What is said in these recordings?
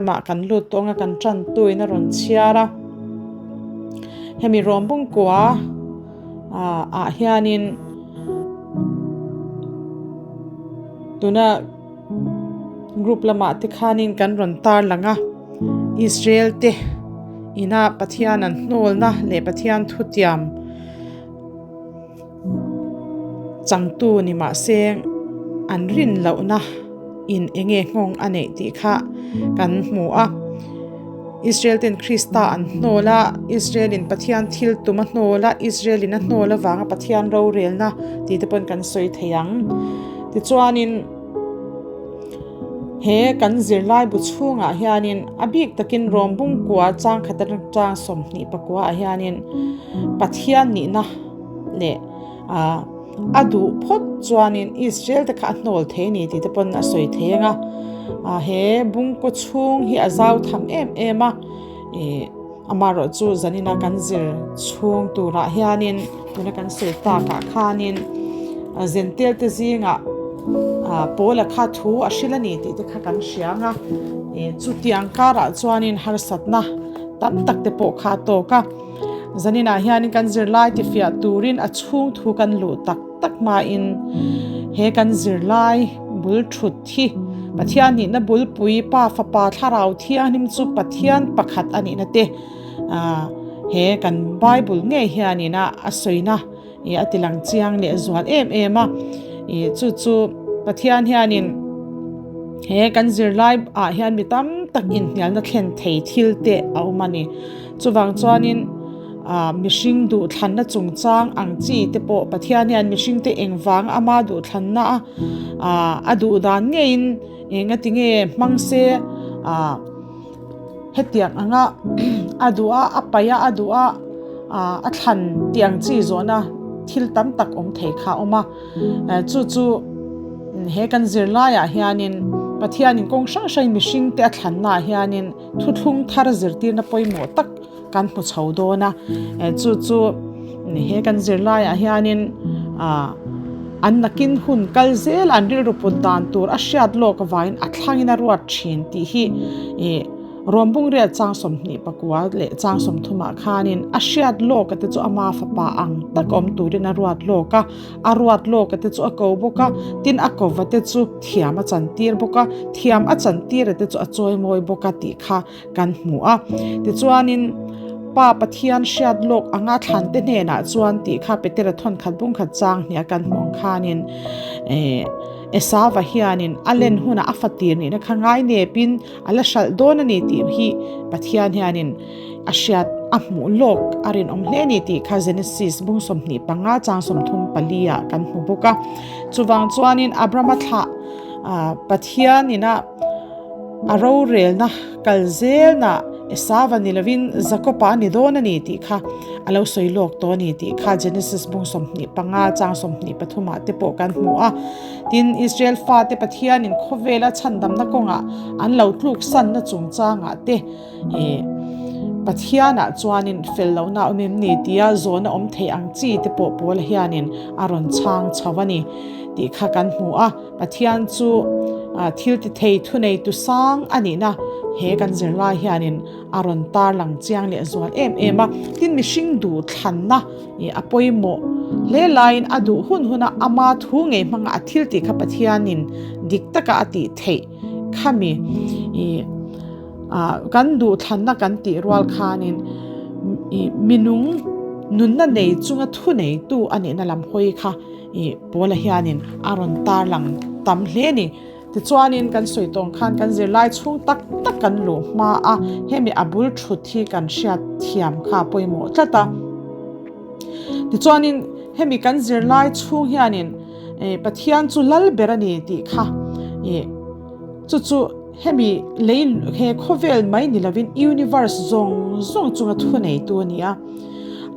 Mah kan lut tawng a kan tantuin a rawn chhiar a. Hemi Rom bungkua ah hianin tuna group lamah te khanin kan rawn tar lang a. Israel te ina Pathian an hnawlna leh Pathian thutiam Changtu ni mahse an rin lohna in enge nghawng a neih tih kha kan hmu a. Israel ten Krista an hnawl a, Israel in Pathian thil tum a hnawl a, Israel in a hnawl avanga Pathian rorelna tih te pawn kan sawi thei ang. Tichuanin he kan zirlai bu chhungah hianin a bik takin Rom bungkua changkhat atang 24 ah hianin Pathian nihna leh ah a duh phawt chuanin Israel te kha a hnawl thei a ni tih te pawn a sawi thei ang a ah he bungkaw chhung hi a zau tham em em a ih amaherawh chu zanina kan zir chhung turah hianin tuna kan sawi takah khanin zentel te zingah ah pawl a kha thu a hrilh a ni tih te kha kan hria ang a ih chutiang karah chuanin harsatna tam tak te pawh kha a tawk a. Zaninah hianin kan zirlai tifiah turin a chhung thu kan luh tak tak hmain he kan zirlai bul thut hi Pathian nihna bulpui Pa Fapa Thlarau Thianghlim chu Pathian pakhat a nihna te he kan Bible ngei hianin a a sawina a tilang chiang leh zual em em a chu chu Pathian hianin he kan zirlai ah hian mi tam tak inhnialna thlen thei thil te a awm a ni. Chuvang chuanin ah mihring duhthlanna chungchang ang chi te pawh Pathian hian mihringte engvang ama duhthlanna a ah a duh dan ngeiin eng a ti nge hmang se ah hetiang anga a duh a a paih a a duh a ah a thlan tih ang chi zawhna thil tam tak awm thei kha a awm a chu chu he kan zirlaiah hianin Pathianin kawng hrang hrangin mihringte a thlannaah hianin. Thuthlung thar zirtirna pawimawh tak kan hmu chho dawn a, chu chu he kan zirlaiah hianin an nakin hun kal zel an rilru put dan tur a hriat lawk avangin a thlangin a ruat thin tih hi ih Rawmbung riat chang 24 leh chang 30 ah khanin a hriat lawk a te chu ama fapa ang tak awm turin a ruat lawk a. A ruat lawk a te chu a ko bawk a, tin a kova te chu thiam a chantir bawk a, thiam a chantir a te chu a chawimawi bawk a tih kha kan hmu a. Tichuanin Pa Pathian hriat lawk anga thlan te hnenah chuan tih kha Petera thawnkhat bungkhat chang hniah kan hmuh ang khanin eh Esava hianin a len hunah a fatir nihna kha ngai nepin a la hralh dawn a ni tih hi Pathian hianin A hriat a hmuh lawk a rinawm hle a ni tih kha Genesis bung 25 chang 34 ah kan hmu bawk a. Chuvang chuanin Abrama thlah Pathian ina a rorelna kal zelna Esava ni lovin Jakoba a ni dawn a ni tih kha a lo sawi lawk tawh a ni tih kha Genesis bung 25 chang 23 ah te pawh kan hmu a. Tin, Israel fate Pathianin khawvela chhandamna kawngah an lo tluksanna chungchangah te, Ih, Pathianah chuanin fel lohna a awm em ni tia zawhna awm thei ang chi te pawh Paula hianin a rawn chhang chho a ni tih kha kan hmu a. Pathian chu thil ti thei thunei tu sang a nihna he kan zirlai hianin a rawn tarlang chiang leh zual em em a. Tin, mihring duhthlanna ih a pawimawh hle laiin a duh hun huna ama thu ngei hmanga a thil tih kha Pathianin dik taka a tih theih khami ih Ah kan duhthlanna kan tih rual khanin ih minung nunna nei chunga thu neitu a nihna lam hawi kha ih Paula hianin a rawn tarlang tam hle a ni. Tichuanin kan sawi tawng khan kan zirlai chhung tak tak kan luh hma a, hemi a bul thut hi kan hriat thiam kha a pawimawh tlat a. Tichuanin hemi kan zirlai chhung hianin ih Pathian chu lal ber a ni tih kha ih chu chu Hemi lei he khawvel mai ni lovin universe zawng zawng chunga thu neitu a ni a,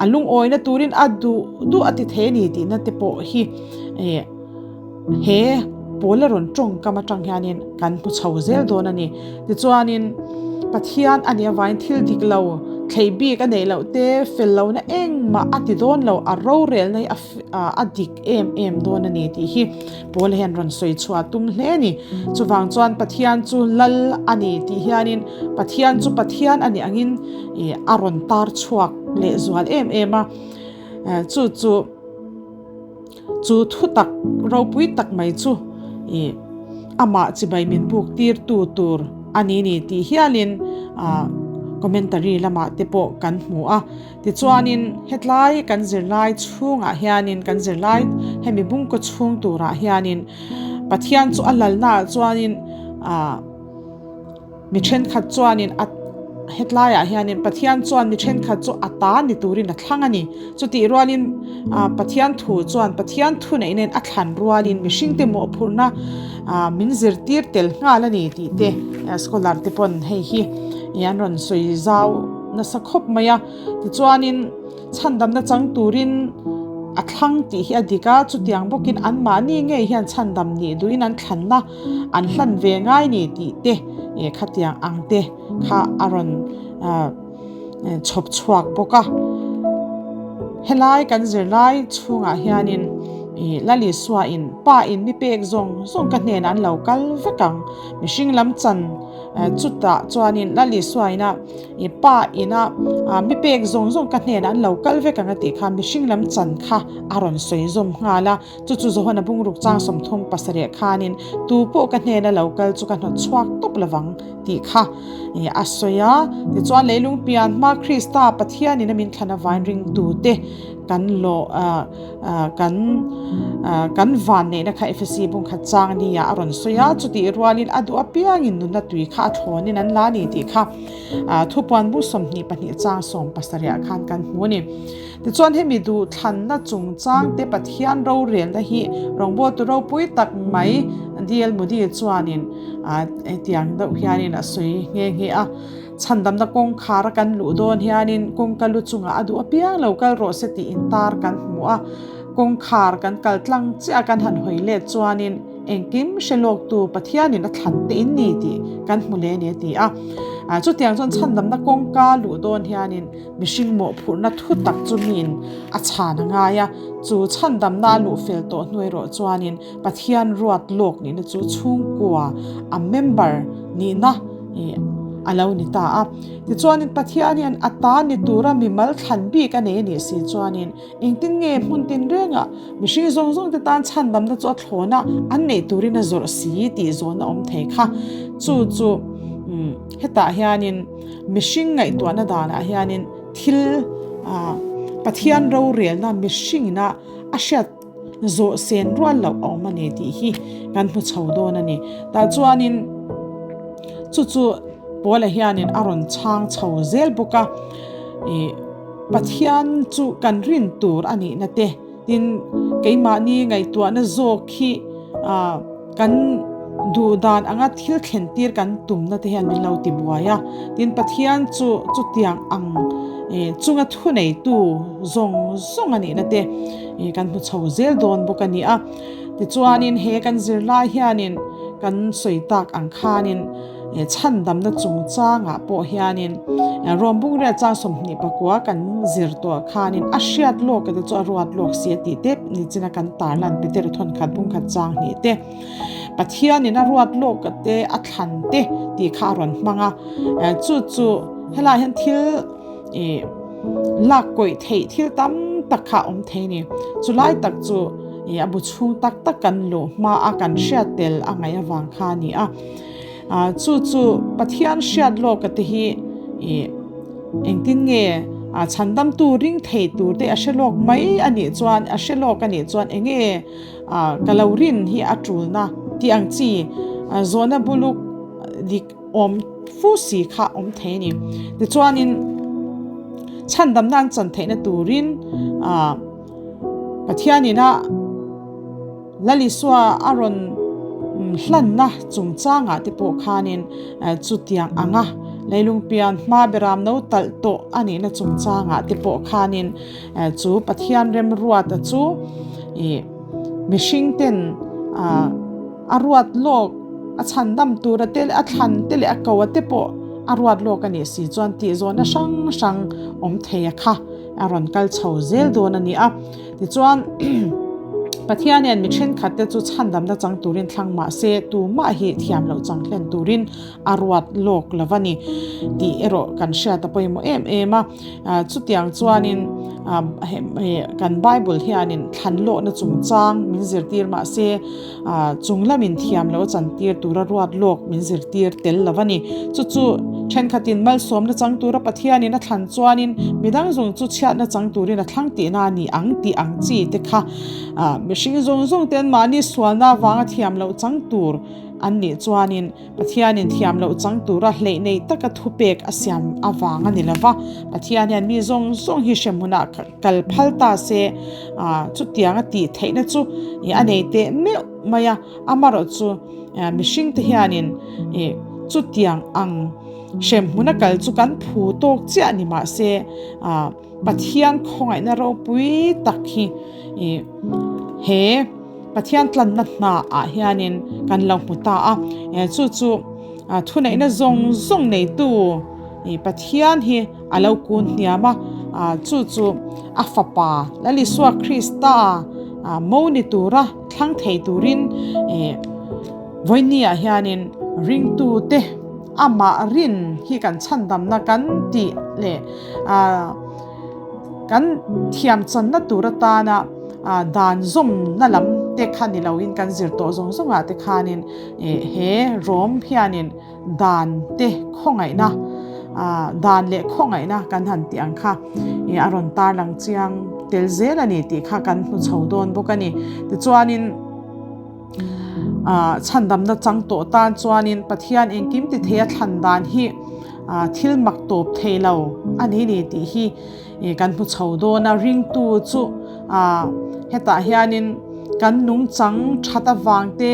a lungawina turin a duh duh a ti thei a ni tihna te pawh hi he pawl a rawn tawngkam atang hianin kan hmu chho zel dawn a ni. Tichuanin Pathian a nih avangin thil dik lo Thlei bik a neih loh te, fel lohna engmah a ti dawn lo, a rorelna hi a dik em em dawn a ni tih hi Paula hian rawn sawi chhuah a tum hle a ni. Chuvang chuan Pathian chu Lal a ni tih hianin Pathian chu Pathian a nih angin a rawn tar chhuak lehzual em em a, chu chu. Chu thutak ropui tak mai chu ih amah chibai min buk tir tu tur a ni ni tih hialin ah commentary lamah te pawh kan hmu a. Tichuanin hetlai kan zirlai chhungah hianin kan zirlai hemi bungkaw chhung turah hianin Pathian chu a lalnaah chuanin ah. Mi thenkhat chuanin a hetlaiah hianin Pathian chuan mi thenkhat chu a ta ni turin a thlang a ni. Chutih rualin Pathian thu chuan Pathian thuneih nen a thlan rualin mihringte mawhphurhna min zirtir tel nghal a ni tih te scholar te pawn hei hi an rawn sawi zau nasa khawp mai a. Tichuanin. Chhandamna chang turin a thlang tih hi a dik a, chutiang bawkin anmahni ngei hian chhandam nih duhin an thlanna an hlan ve ngai ni tih te eh khatiang ang te kha a rawn chhawp chhuak bawk a. Helai kan zirlai chhungah hianin ih Lalisua in pa in mi pek zawng zawng ka hnenah an lo kal vek ang, mihring lam chan chutah chuanin Lalisua ina I pa ina mi pek zawng zawng ka hnenah an lo kal vek ang a tih kha mihring lam chan kha a rawn sawi zawm nghal a, chu chu Johana bungruk chang 30 pasarih khanin tu pawh ka hnena lo kal chu ka hnawt chhuak tawp lovang tih kha a sawi a. Tichuan leilung pian hma Krista Pathianin a min thlan avain ringtute kan lawh kan kan vanneihna kha Efesi bungkhat chang nia a rawn sawi a, chutih rualin a duh apiangin nunna tui kha a thlawnin an la ni tih kha thupuan bu 22 chang 17 khan kan hmu a ni. Tichuan hemi duhthlanna chungchangte Pathian rorelna hi rawngbawltu ropui tak mai DL Moody chuanin hetiang deuh hianin a sawi nghe nghe a. Chhandamna kawngkhar a kan luh dawn hianin kawngka lu chungah a duh apiang lo kal rawh se tih intar kan hmu a, kawngkhar kan kal tlang chiah a kan han hawi let chuanin engkim hre lawktu Pathianin a thlan te in ni tih kan hmu leh a ni a ti a. Chutiang chuan chhandamna kawngka luh dawn hianin mihring mawhphurhna thu tak chu miin a chhan a ngai a, chu chhandamna a luh fel tawh hnu erawh chuanin Pathian ruat lawk nihna chu chhungkua a member nihna a lo ni ta a. Tichuanin Pathian hian a ta ni tura mimal thlan bik a nei a nih si chuanin engtin nge hmun tin rengah mihring zawng zawng te tan chhandamna chu a thlawn a, an neih turin a zawrh si tih zawhna awm thei kha. Chu chu hetah hianin mihring ngaihtuahna danah hianin thil Pathian rorelna mihringina a hriat Zawh sen rual loh a awm a ni tih hi kan hmu chho dawn a ni. Tah chuanin chu chu Paula hianin a rawn chhang chho zel bawk a, ih Pathian chu kan rin tur a nihna te, tin keimahni ngaihtuahna zawk hi ah kan duh dan anga thil thlen tir kan tumna te hian min lo ti buai a, tin Pathian chu chutiang ang ih chunga thuneitu zawng zawng a nihna te. Ih kan hmu chho zel dawn bawk a ni a. Tichuanin he kan zirlai hianin kan sawi tak ang khanin ih chhandamna chungchangah pawh hianin Rom bungrel chang 24 kan zir tawh khanin a hriat lawk te chu a ruat lawk si a tih te nichina kan tarlan Peter thawnkhat bungkhat chang hnih te Pathianin a ruat lawk te a thlan te tih kha a rawn hmang a. Chu chu helaiah hian thil Ih lak kawih theih thil tam tak kha a awm thei a ni. Chulai tak chu ih a bu chhung tak tak kan luh hma a kan hriat tel a ngaih avang kha a ni a. Ah chu chu Pathian hriat lawk a te hi ih engtin nge ah chhandamtu ring thei tur te a hre lawk mai a nih chuan a hre lawk a nih chuan eng nge ah ka lo rin hi a tulna tih ang chi ah zawhna buluk dik awm fu si kha awm thei a ni. Tichuanin chhandamna an chan theihna turin ah Pathianin a Lalisua a rawn hlanna chungchangah te pawh khanin chutiang anga leilung pian hma beram no talh tawh a nihna chungchangah te pawh khanin chu Pathian remruata chu ih mihring ten ah a ruat lawk, a chhandam tura te leh a thlan te leh a ko a te pawh a ruat lawk a nih si chuan tih zawhna hrang hrang awm thei a kha a rawn kal chho zel dawn a ni a. Tichuan, Pathian hian mi thenkhat te chu chhandamna chang turin thlang mah se tumah hi thiam loh chang hlen turin a ruat lawk lo va ni tih erawh kan hriat a pawimawh em em a. Chutiang chuanin kan Bible hianin thlan lawhna chungchang min zirtir mah se chung lamin thiam loh a chantir tura ruat lawk min zirtir tel lo va ni. Chu chu thenkhatin malsawmna chang tura Pathianin a thlan chuanin midang zawng chu chhiatna chang turin a thlang tihna a ni ang tih ang chi te kha mihring zawng zawng ten mahni sualna avanga thiam loh chang tur an nih chuanin Pathianin thiam loh chang tura hleih nei taka thupek a siam avang a ni lo va, Pathian hian mi zawng zawng hi hremhmunah kal phal ta se, chutiang a tih theihna chu a nei teh meuh mai a, amarawh chu mihringte hianin chutiang ang hremhmuna kal chu kan phu tawk chiah ni mah se, Pathian khawngaihna ropui tak hi he Pathian tlanna hna ah hianin kan lo hmu ta a, chu chu thuneihna zawng zawng neitu Pathian hi a lo kun hniam a, chu chu a fapa Lal Isua Krista mo ni tura thlang thei turin vawinia hianin ringtute amah rin hi kan chhandamna kan tih leh Kan thiam channa tur atana dan zawmna lam te kha ni loin kan zir tawh zawng zawngah te khanin he Rom hianin dan te khawngaihna dan leh khawngaihna kan han tih ang kha a rawn tarlang chiang tel zel a ni tih kha kan hmu chho dawn bawk a ni. Tichuanin. Chhandamna chang tawh tan chuanin Pathian engkim ti thei a thlan dan hi thil mak tawp thei lo a ni ni tih hi kan hmu chho dawn a. Ringtu chu hetah hianin kan nungchang that avang te,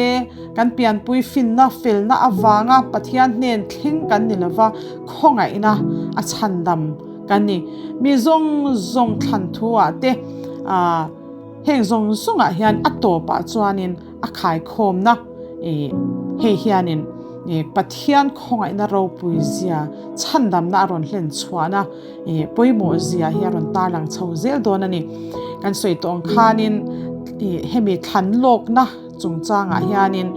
kan pianpui finna felna avanga Pathian hnen thleng kan ni lova, khawngaihna a chhandam kan ni. Mi zawng zawng thlan thu ah te. Heng zawng zawngah hian a tawpah chuanin a khaikhawmna ih hei hianin ih Pathian khawngaihna ropui zia chhandamna a rawn hlen chhuahna ih pawimawh zia hi a rawn tarlang chho zel dawn a ni. Kan sawi tawh ang khanin ih hemi thlan lawkna chungchangah hianin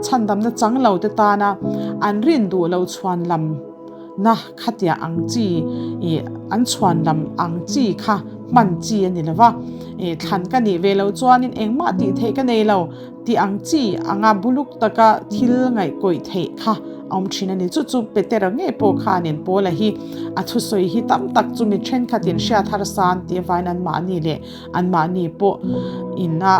chhandamna chang lo te tana an rin duh loh chhuan lam Na khatia ang chi ih an chhuan lam ang chi kha hman chi a ni lo va, ih thlan ka nih ve loh chuanin engmah tih theih ka nei lo tih ang chi anga buluk taka thil ngaihkawih theih kha a awm thin a ni. Chu chu Petera ngei pawh khanin Paula hi a thusawi hi tam tak chu mi thenkhatin hriat harsa an tih avangin anmahni leh anmahni pawh ina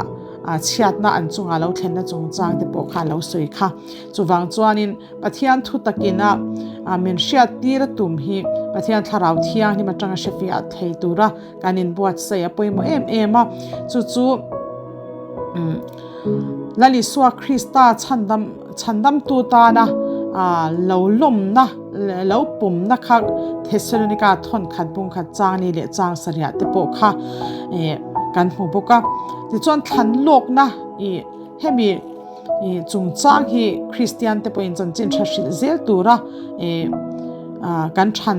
chhiatna an chunga lo thlenna chungchang te pawh kha a lo sawi kha. Chuvang chuanin. Pathian thu takin a min hriat tir a tum hi Pathian thlarau thianghlim atanga hrefiah thei tura kan inbuatsaih a pawimawh em em a, chu chu Lal Isua Krista chhandam chhandamtu tana lo lawmna lo pawmna kha Thessalonika thawnkhat bungkhat changli leh chang sarih te pawh kha kan hmu bawk a, tichuan thlan lawkna ih hemi. Ih chungchang hi Kristian te pawhin chanchin tha hrilh zel tura ih kan than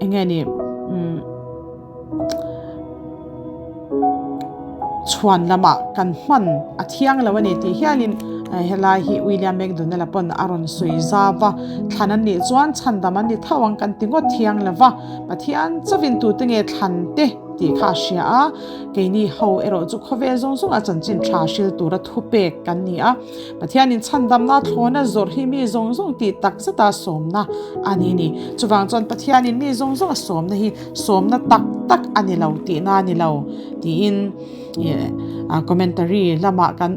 eng nge ni umm chhuan lamah kan hman a thiang lo a ni tih hianin helai hi William McDonald-a pawn a rawn sawi zau va, thlan an nih chuan chhandam an ni tho ang kan ti ngawt thiang lo va, Pathian chauhin tute nge thlan te tih kha a hria a. Keini ho erawh chu khawvel zawng zawngah chanchin tha hril tura thupek kan ni a, Pathianin chhandamna thlawna zawrh hi mi zawng zawng tih tak zeta sawmna a ni ni. Chuvang chuan Pathianin mi zawng zawnga sawmna hi sawmna tak tak a ni lo tihna a ni lo tiin commentary lamah kan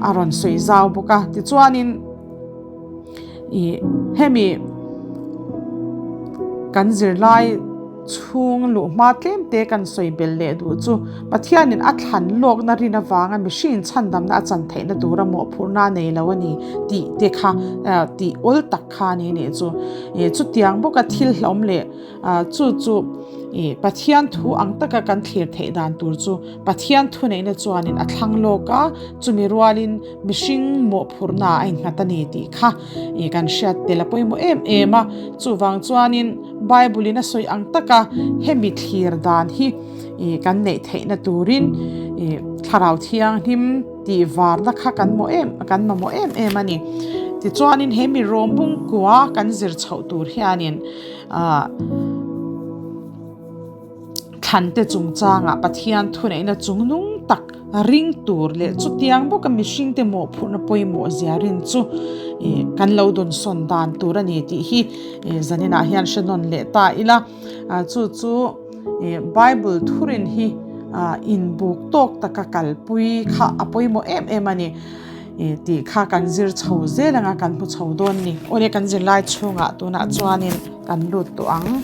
a rawn sawi zau bawk a. Tichuanin hemi kan zirlai. Chhung luh hma tlem te kan sawi belh leh duh chu Pathianin a thlan lawkna rin avanga mihring chhandamna a chan theihna tura mawhphurhna a nei lo a ni tih te kha tih awl tak kha a ni nih chu. Chutiang bawka thil hlawm leh chu chu. I Pathian thu ang taka kan thlir theih dan tur chu Pathian thuneihna chuanin a thlang lawk a, chumi rualin mihring mawhphurhna a innghat a ni tih kha i kan hriat tel a pawimawh em em a. Chuvang chuanin Bible-in a sawi ang taka hemi thlir dan hi i kan neih theihna turin i Thlarau Thianghlim tih varna kha kan mawh em kan mamawh em em a ni. Tichuanin he mi rawmbung kua kan zir chhoh tur hianin ah Thlante chungchangah Pathian thuneihna chungnung tak ring tur leh chutiang bawka mihringte mawhphurhna pawimawh zia rin chu kan lo dawnsawn dan tur a ni tih hi zaninah hian hre nawn leh ta ila. Chu chu Bible thurin hi inbuk tawk taka kalpui kha a pawimawh em em a ni tih kha kan zir chho zel anga kan hmu chho dawn ni. Awle kan zirlai chhungah tunah chuanin kan lut tawh ang.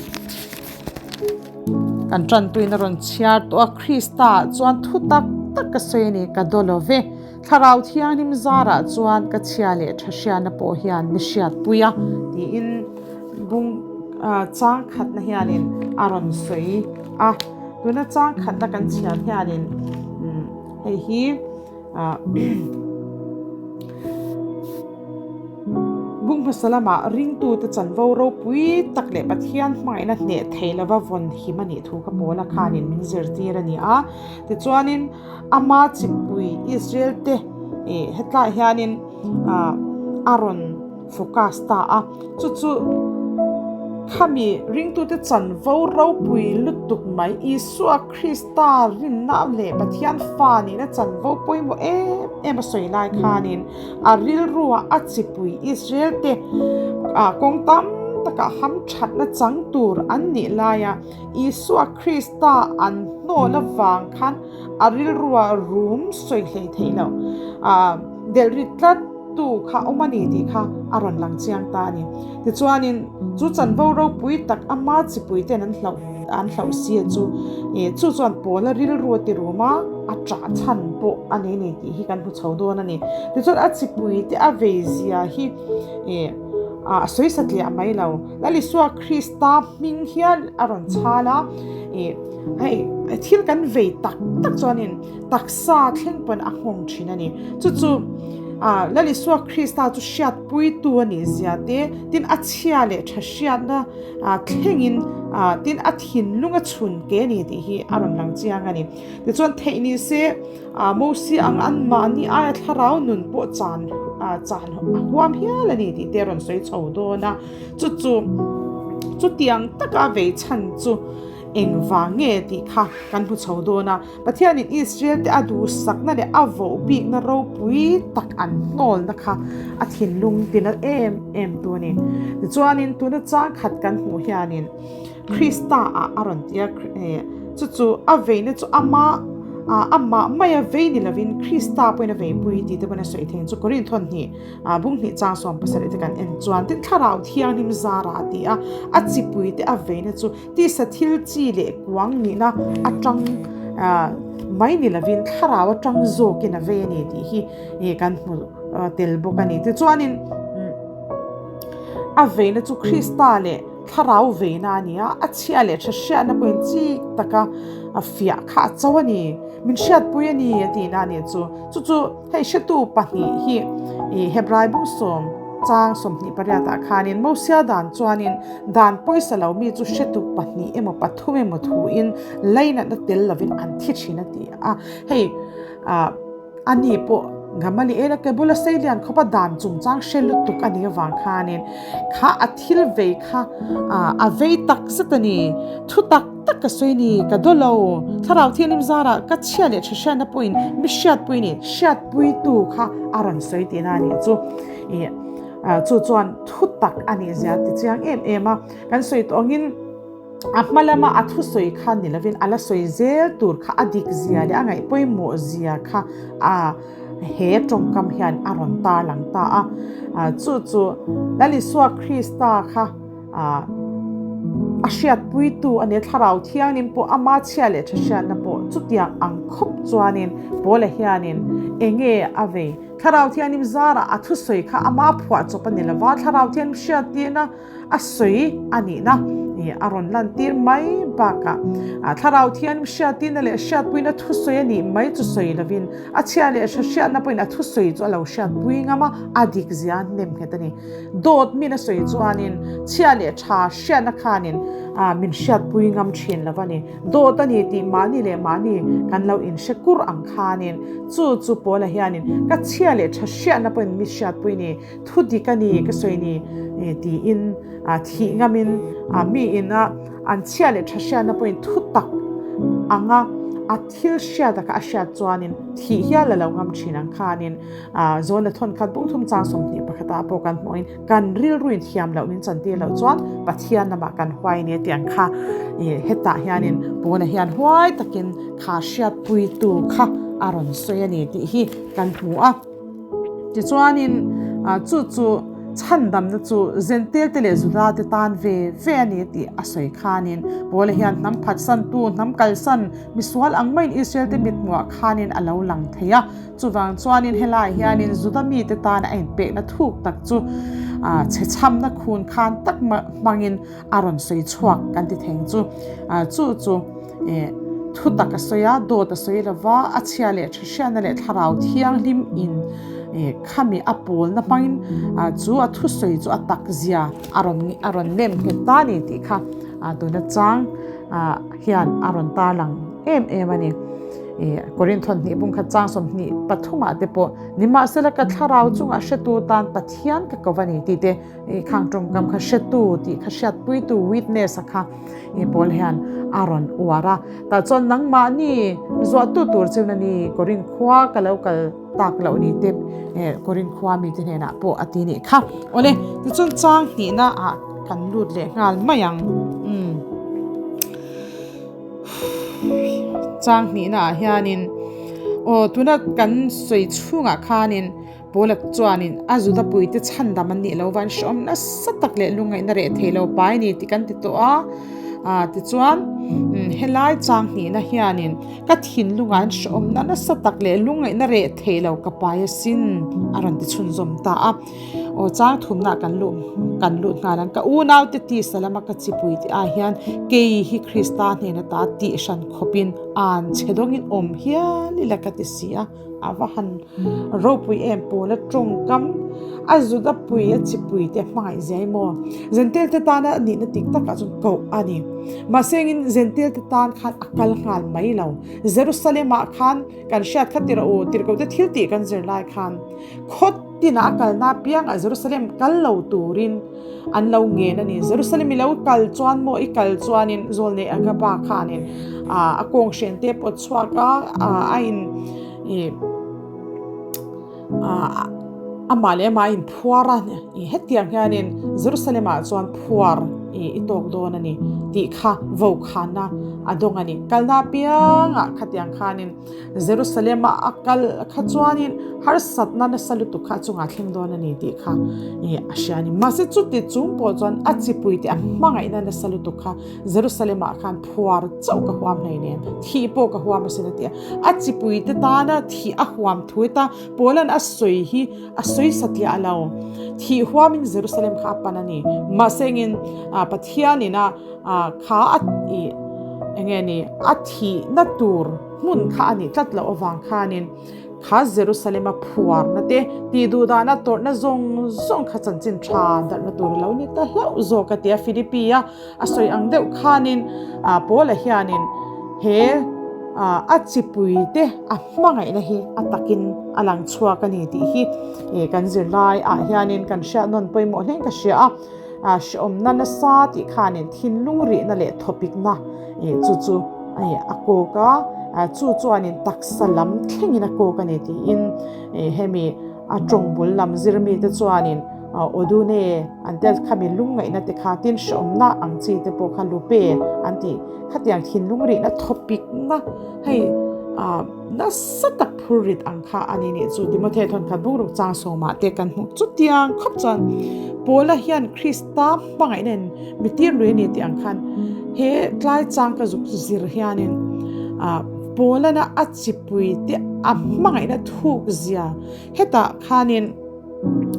Kan tantuin a rawn chhiar tawh a, Krista ah chuan thu tak tak ka sawi a ni, ka daw lo ve. Thlarau Thianghlim zarah chuan ka chhia leh tha hriatna pawh hian mi hriatpui a, tiin bung chang khatna hianin a rawn sawi a. Tuna chang khatna kan chhiar hianin hei hi. Bung hmasa lamah ringtute chanvo ropui tak leh Pathian hmangaihna hneh thei lova vawn him a nih thu ka Paula khanin min zirtir a ni a. Tichuanin ama chipui Israel te hetlaiah hianin a rawn focus ta a. Chu chu khami ringtute chanvo ropui lutuk mai Isua Krista rinna leh Pathian fa nihna chanvo pawimawh em em a sawi lai khanin A rilruah a chipui Israel-te kawng tam takah hamthatna chang tur an nih laia Isua Krista an hnawl avang khan a rilruah rum sawi hlei theih loh delh ri tlat tu kha awm a ni tih kha a rawn lang chiang ta a ni. Tichuanin chu chanvo ropui tak ama chipui ten an hlauh an hlauh sia chu chu chuan Paula rilru a ti rum a, a ṭah chhan pawh a nei a ni tih hi kan hmu chho dawn a ni. Tichuan a chipui te a vei zia hi a sawi satliah mai lo. Lal Isua Krista hming hian a rawn chhal a, hei thil kan vei tak tak chuanin taksa thleng pawn a nghawng thin a ni. Chu chu Lal Isua Krista chu hriatpuitu a nih zia te, tin a chhia leh tha hriatna thlengin tin a thinlung a chhun ke a ni tih hi a rawn lang chiang a ni. Tichuan theih ni se Mosia ang anmahni aia thlarau nun pawh chan chan a huam hial a ni tih te a rawn sawi chho dawn a. Chu chu chutiang taka a vei chhan chu engvang nge tih kha kan hmu chho dawn a. Pathianin Israel te a duhsakna leh a voh bikna ropui tak an hnawlna kha a thinlung tina em em tu a ni. Tichuanin tuna chang khat kan hmuh hianin Krista ah a rawn ti a, chu chu a veina chu ama amah maia vei ni lovin Krista pawhin a veipui tih te pawhin a sawi thei ang chu. Korinth hawn hnih bung hnih chang 70 te kan en chuan tin Thlarau Thianghlim zara a ti a, a chipui te a veina chu Tisa thil chi leh kuang nihna atang mai ni lovin thlarau atang zawkin a vei a ni tih hi kan hmu tel bawk a ni. Tichuanin a veina chu Krista leh thlarau veina a ni a, a chhia leh tha hriatna pawhin chik taka fiah kha a cho a ni, min hriatpui a ni a tihna a nih chu. Chu chu Hei hretu pahnih hi i Hebrai bung sawm chang 28 ah khanin Mosia dan chuanin dan pawisa lo mi chu hretu pahnih emaw pathum emaw thuin lainatna tel lovin an thi thin a ti a. Hei a ni pawh Gamaliel a ke bula sei lian khawpa dan chungchang hre lutuk a nih avang khanin kha a thil vei kha a vei tak zet a ni. Thu tak Tak ka sawi ni, ka daw lo. Thlarau Thianghlim zarah ka chhia leh tha hriatna pawhin mi hriatpui ni, hriatpuitu kha a rawn sawi tihna a nih chu. Ih, chu chuan thu tak a nih zia ti chiang em em a. Kan sawi tawh angin a hma lama a thusawi kha ni lovin a la sawi zel tur kha a dik zia leh a ngaih pawimawh zia kha a he tawngkam hian a rawn tarlang ta a. Chu chu Lal Isua Krista kha A hriatpuitu a nia, Thlarau Thianghlim pawh ama chhia leh tha hriatna pawh chutiang ang khawp chuanin Paula hianin enge a vei? Thlarau Thianghlim zarah a thusawi kha ama phuah chawp a ni lova, Thlarau Thianghlim hriattirna a sawi a nihna. a rawn lantir mai bakah Thlarau Thianghlim hriattirna leh hriatpuina thusawi a nih mai chu sawi lovin a chhia leh hre hriatna pawhin a thusawi chu a lo hriatpui ngam a, a dik zia a hnem nghet a ni. Dawt min a sawi chuanin chhia leh tha hriatna khanin min hriatpui ngam thin lo a ni. Dawt a ni tih mahni leh mahni kan lo inhre kur ang khanin chu chu Paula hianin ka chhia leh tha hriatna pawhin mi hriatpui ni, thu dik a ni ka sawi ni tiin thih ngamin mi ina an chhia leh tha hriatna pawhin thu tak anga a thil hriata kha a hriat chuanin thih hial a lo ngam thin ang khanin Zawna thawn khat bung thum chang 21 ah pawh kan hmuhin kan rilruin thiam loh min chantir loh chuan Pathian lamah kan huai nia tih ang kha hetah hianin Paula hian huai takin kha hriatpuitu kha a rawn sawi a ni tih hi kan hmu a. Tichuanin chu chu chhandamna chu Zentelte leh Judate tan ve ve a ni tih a sawi khanin Paula hian hnam phatsantu, hnam kalsan, misual ang maiin Israelte mithmuah khanin a lo lang thei a. Chuvang chuanin helaiah hianin Juda mite tan a inpekna thuk tak chu chhechhamna khun khan tak hmangin a rawn sawi chhuak kan ti theng chu. Chu chu thu tak a sawi a, dawt a sawi lo va, a chhia leh tha hriatna leh thlarau thianghlim in khami a pawlna hmangin chu a thusawi chu a tak zia a rawn a rawn nem nghet ta a ni tih kha tuna chang hian a rawn tarlang em em a ni. Korinth thawhnih bungkhat chang 23 ah te pawh nimahsela ka thlarau chungah hretu tan Pathian ka ko a ni tih te khang tawngkam kha hretu tih kha hriatpuitu witness a kha Paul hian a rawn uar a. Tah chuan nangmahni zuahtu tur chu na ni Korinth khua ka lo kal tak loh ni te Korinth khua mite hnenah pawh a ti nih kha. Awle tichuan chang hnihna ah kan lut leh nghal mai ang. Umm. Chang hnihna ah hianin aw tuna kan sawi chhungah khanin Paula chuanin a Juda puite chhandam an nih lo va an hreawm nasa tak leh lungngaihna reh thei lo pai a ni tih kan ti tawh a. Ah tichuan helai chang hnihna hianin ka thinlungah an hreawmna nasa tak leh lungngaihna reh thei lo ka pai asin a rawn ti chhunzawm ta a. Aw chang thumna kan luh kan lut nghal ang. Ka unaute tisa lama ka chipui tih ah hian kei hi Krista hnena ta tih hran khawpin an chhe dawngin awm hial ila ka ti si a. A va han ropui em Paula tawngkam a zut a pui a chipui te hmangaih zia emaw Zentel te tana a nihna tik takah chuan koh a ni. Mahse engin Zentel te tan khan a kal nghal mai lo. Jerusalem ah khan kan hriat kha tirh u tirhkoh te thil tih kan zir lai khan khawt tinah a kalna apiangah Jerusalem kal lo turin an lo ngen a ni. Jerusalem i lo kal chuan maw i kal chuanin Zawlnei Agaba khanin a kawng hren te pawt chhuak a, a in ih amah leh amah a inphuar a, hetiang hianin Jerusalem ah chuan phuar i tawk dawn a ni tih kha vokhana a dawng a ni. Kalna apiangah khatiang khanin Jerusalem a a kal kha chuanin harsatna nasa lutuk kha a chungah thleng dawn a ni tih kha ih a hria a ni. Mahse chuti chung pawh chuan a chipui te a hmangaihna nasa lutuk kha Jerusalem ah khan phuar chauh ka huam hlei nen thih pawh ka huam asin a ti a. A chipui te tana thih a huam thu ta Paulan a sawi hi a sawi satliah lo. Thih huamin Jerusalem kha a pan a ni. Mahse engin Pathianin a kha a ih enge ni a thihna tur hmun kha a nih tlat loh avang khanin kha Jerusalem-a phuarna te tih duh dahna tawrhna zawng zawng kha chanchin tha darhna tur a lo ni ta hlauh zawk a ti a. Philippi-a a sawi ang deuh khanin Paula hianin he a chipui te a hmangaihna hi a takin a lang chhuak a ni tih hi kan zirlai ah hianin kan hriat nawn pawimawh hlein ka hria a. Hrehawmna nasa tih khanin thinlung rihna leh thawpikna chu chu a kawk a, chu chuanin taksa lam thlengin a kawk a ni tiin hemi a tawng bul lam zir mite chuanin Odune an tel khami lungngaihna te kha tin hrehawmna ang chi te pawh kha lupe an tih khatiang thinlung rihna thawpikna hei Nasa tak phur rit ang kha a ni nih chu Timothea thawnkhat bungruk chang sawmah te kan hmuh chutiang khawp chuan Paula hian Krista hmangaihna in mi tir lui a ni tih ang khan he tlai chang ka zuk zir hianin Paulana a chipui te a hmangaihna thuk zia hetah khanin.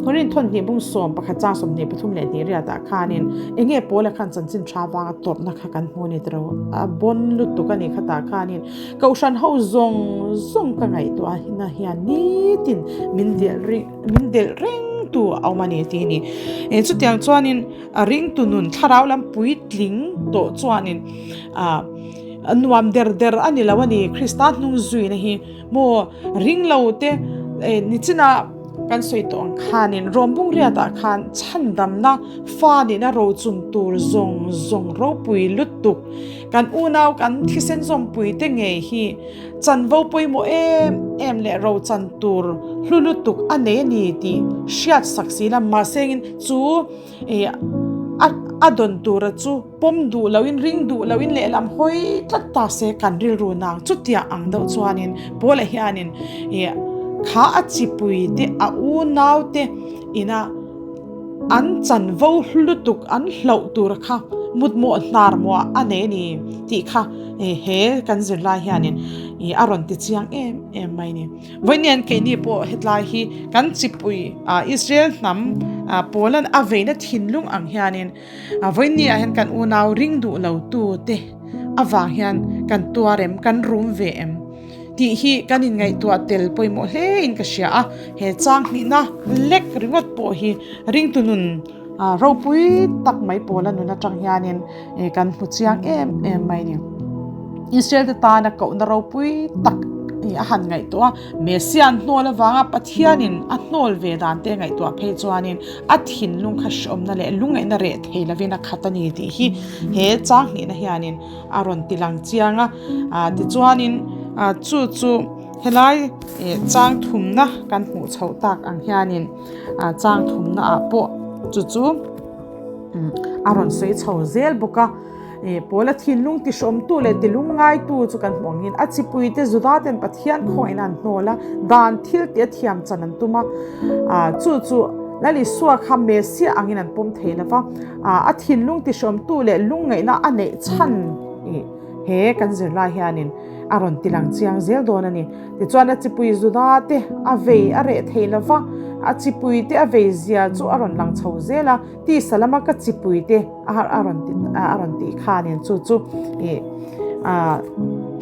Korinth thawnhnih bung 11 chang 23 leh hnih riatah khanin enge Paula khan chanchin tha vanga tawrhna kha kan hmu a ni tiro a bawn lutuk a ni khatah khanin Kohhran ho zawng zawng ka ngaihtuahna hian nitin min delh rih min delh reng tu a awm a ni tih a ni. Chutiang chuanin a ringtu nun thlarau lam puitling tawh chuanin ah nuam der der a ni lo a ni Krista hnung zuina hi maw ring lo te nichina kan sawi tawh ang khanin Rawmbung riatah khan chhandamna fa nihna rochun tur zawng zawng ropui lutuk Kan unau kan thisen zawmpui te ngei hi chanvo pawimawh em em leh rochan tur hlu lutuk a nei a ni tih hriat sak si la mahsengin chu ih a a dawn tura chu pawm duh loin ring duh loin lehlam hawi tlat ta se kan rilru nang chutiang ang deuh chuanin Paula hianin ih kha a chipui te a unau te ina An chanvo lutuk an hlauh tur kha mutmawh hnar muah a nei a ni tih kha he kan zirlai hianin a rawn ti chiang em em mai a ni. Vawiin keini pawh hetlai hi kan chipui Israel hnam pawlan a veina thinlung ang hianin vawiin ah hian kan unau ring duh lo tu te avang hian kan tuar em kan rum ve em? Tih hi kan inngaihtuah tel pawimawh hlein ka hria a, he chang hnihna lek ringawt pawh hi ringtu nun ropui tak mai pawla nun atang hianin kan hmu chiang em em mai a ni. Israel te tana kohna ropui tak a han ngaihtuah a, Messiah an hnawl avanga Pathianin a hnawl ve dan te ngaihtuah phei chuanin a thinlung kha hreawmna leh lungngaihna reh thei lovin a khat a ni tih hi he chang hnihna hianin a rawn ti lang chiang a ah tichuanin ah chu chu helai ih chang thumna kan hmuh chhoh tak ang hianin ah chang thumna ah pawh chu chu a rawn sawi chho zel bawk a ih pawla thinlung ti hrawmtu leh ti lungngai tu chu kan hmuh angin a chipui te Juda ten Pathian khawngaihna an hnawl a dan thil tih a thiam chan an tum a ah chu chu Lal Isua kha Messiah angin an pawm thei lo va. A thinlung tihrawmtu leh lungngaihna a neih chhan he kan zirlai hianin a rawn tilang chiang zel dawn a ni. Tichuan a chipui Juda te a vei a reh thei lo va, a chipui te a vei zia chu a rawn lang chho zel a, tisa lama ka chipui te a rawn ti a rawn tih khanin chu chu ih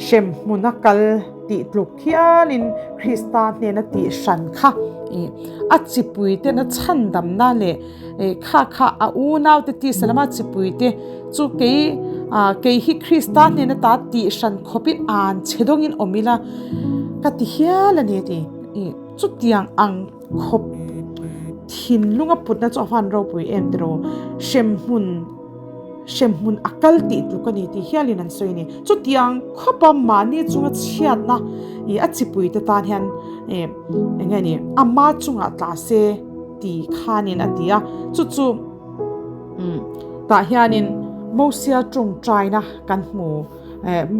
hremhmuna kal tih tluk hialin Krista hnena tih hran kha ih a chipui tena chhandamna leh Eh, kha kha a unaute tisa lama chipuite chu kei ah kei hi Krista hnena ta tih hran khawpin an che dawngin awm ila ka ti hial a ni a ti. Ih, chutiang ang khawp thinlunga putna chu a huan ropui em tiraw? Hremhmun hremhmun a kal tih tluk a ni tih hialin an sawi a ni. Chutiang khawpa mahni chunga chhiatna ih a chipuite tan hian eh eng nge ni ama chungah tla se. Ti khanin a ti a, chu chu tah hianin Mosia tawngtaina kan hmu,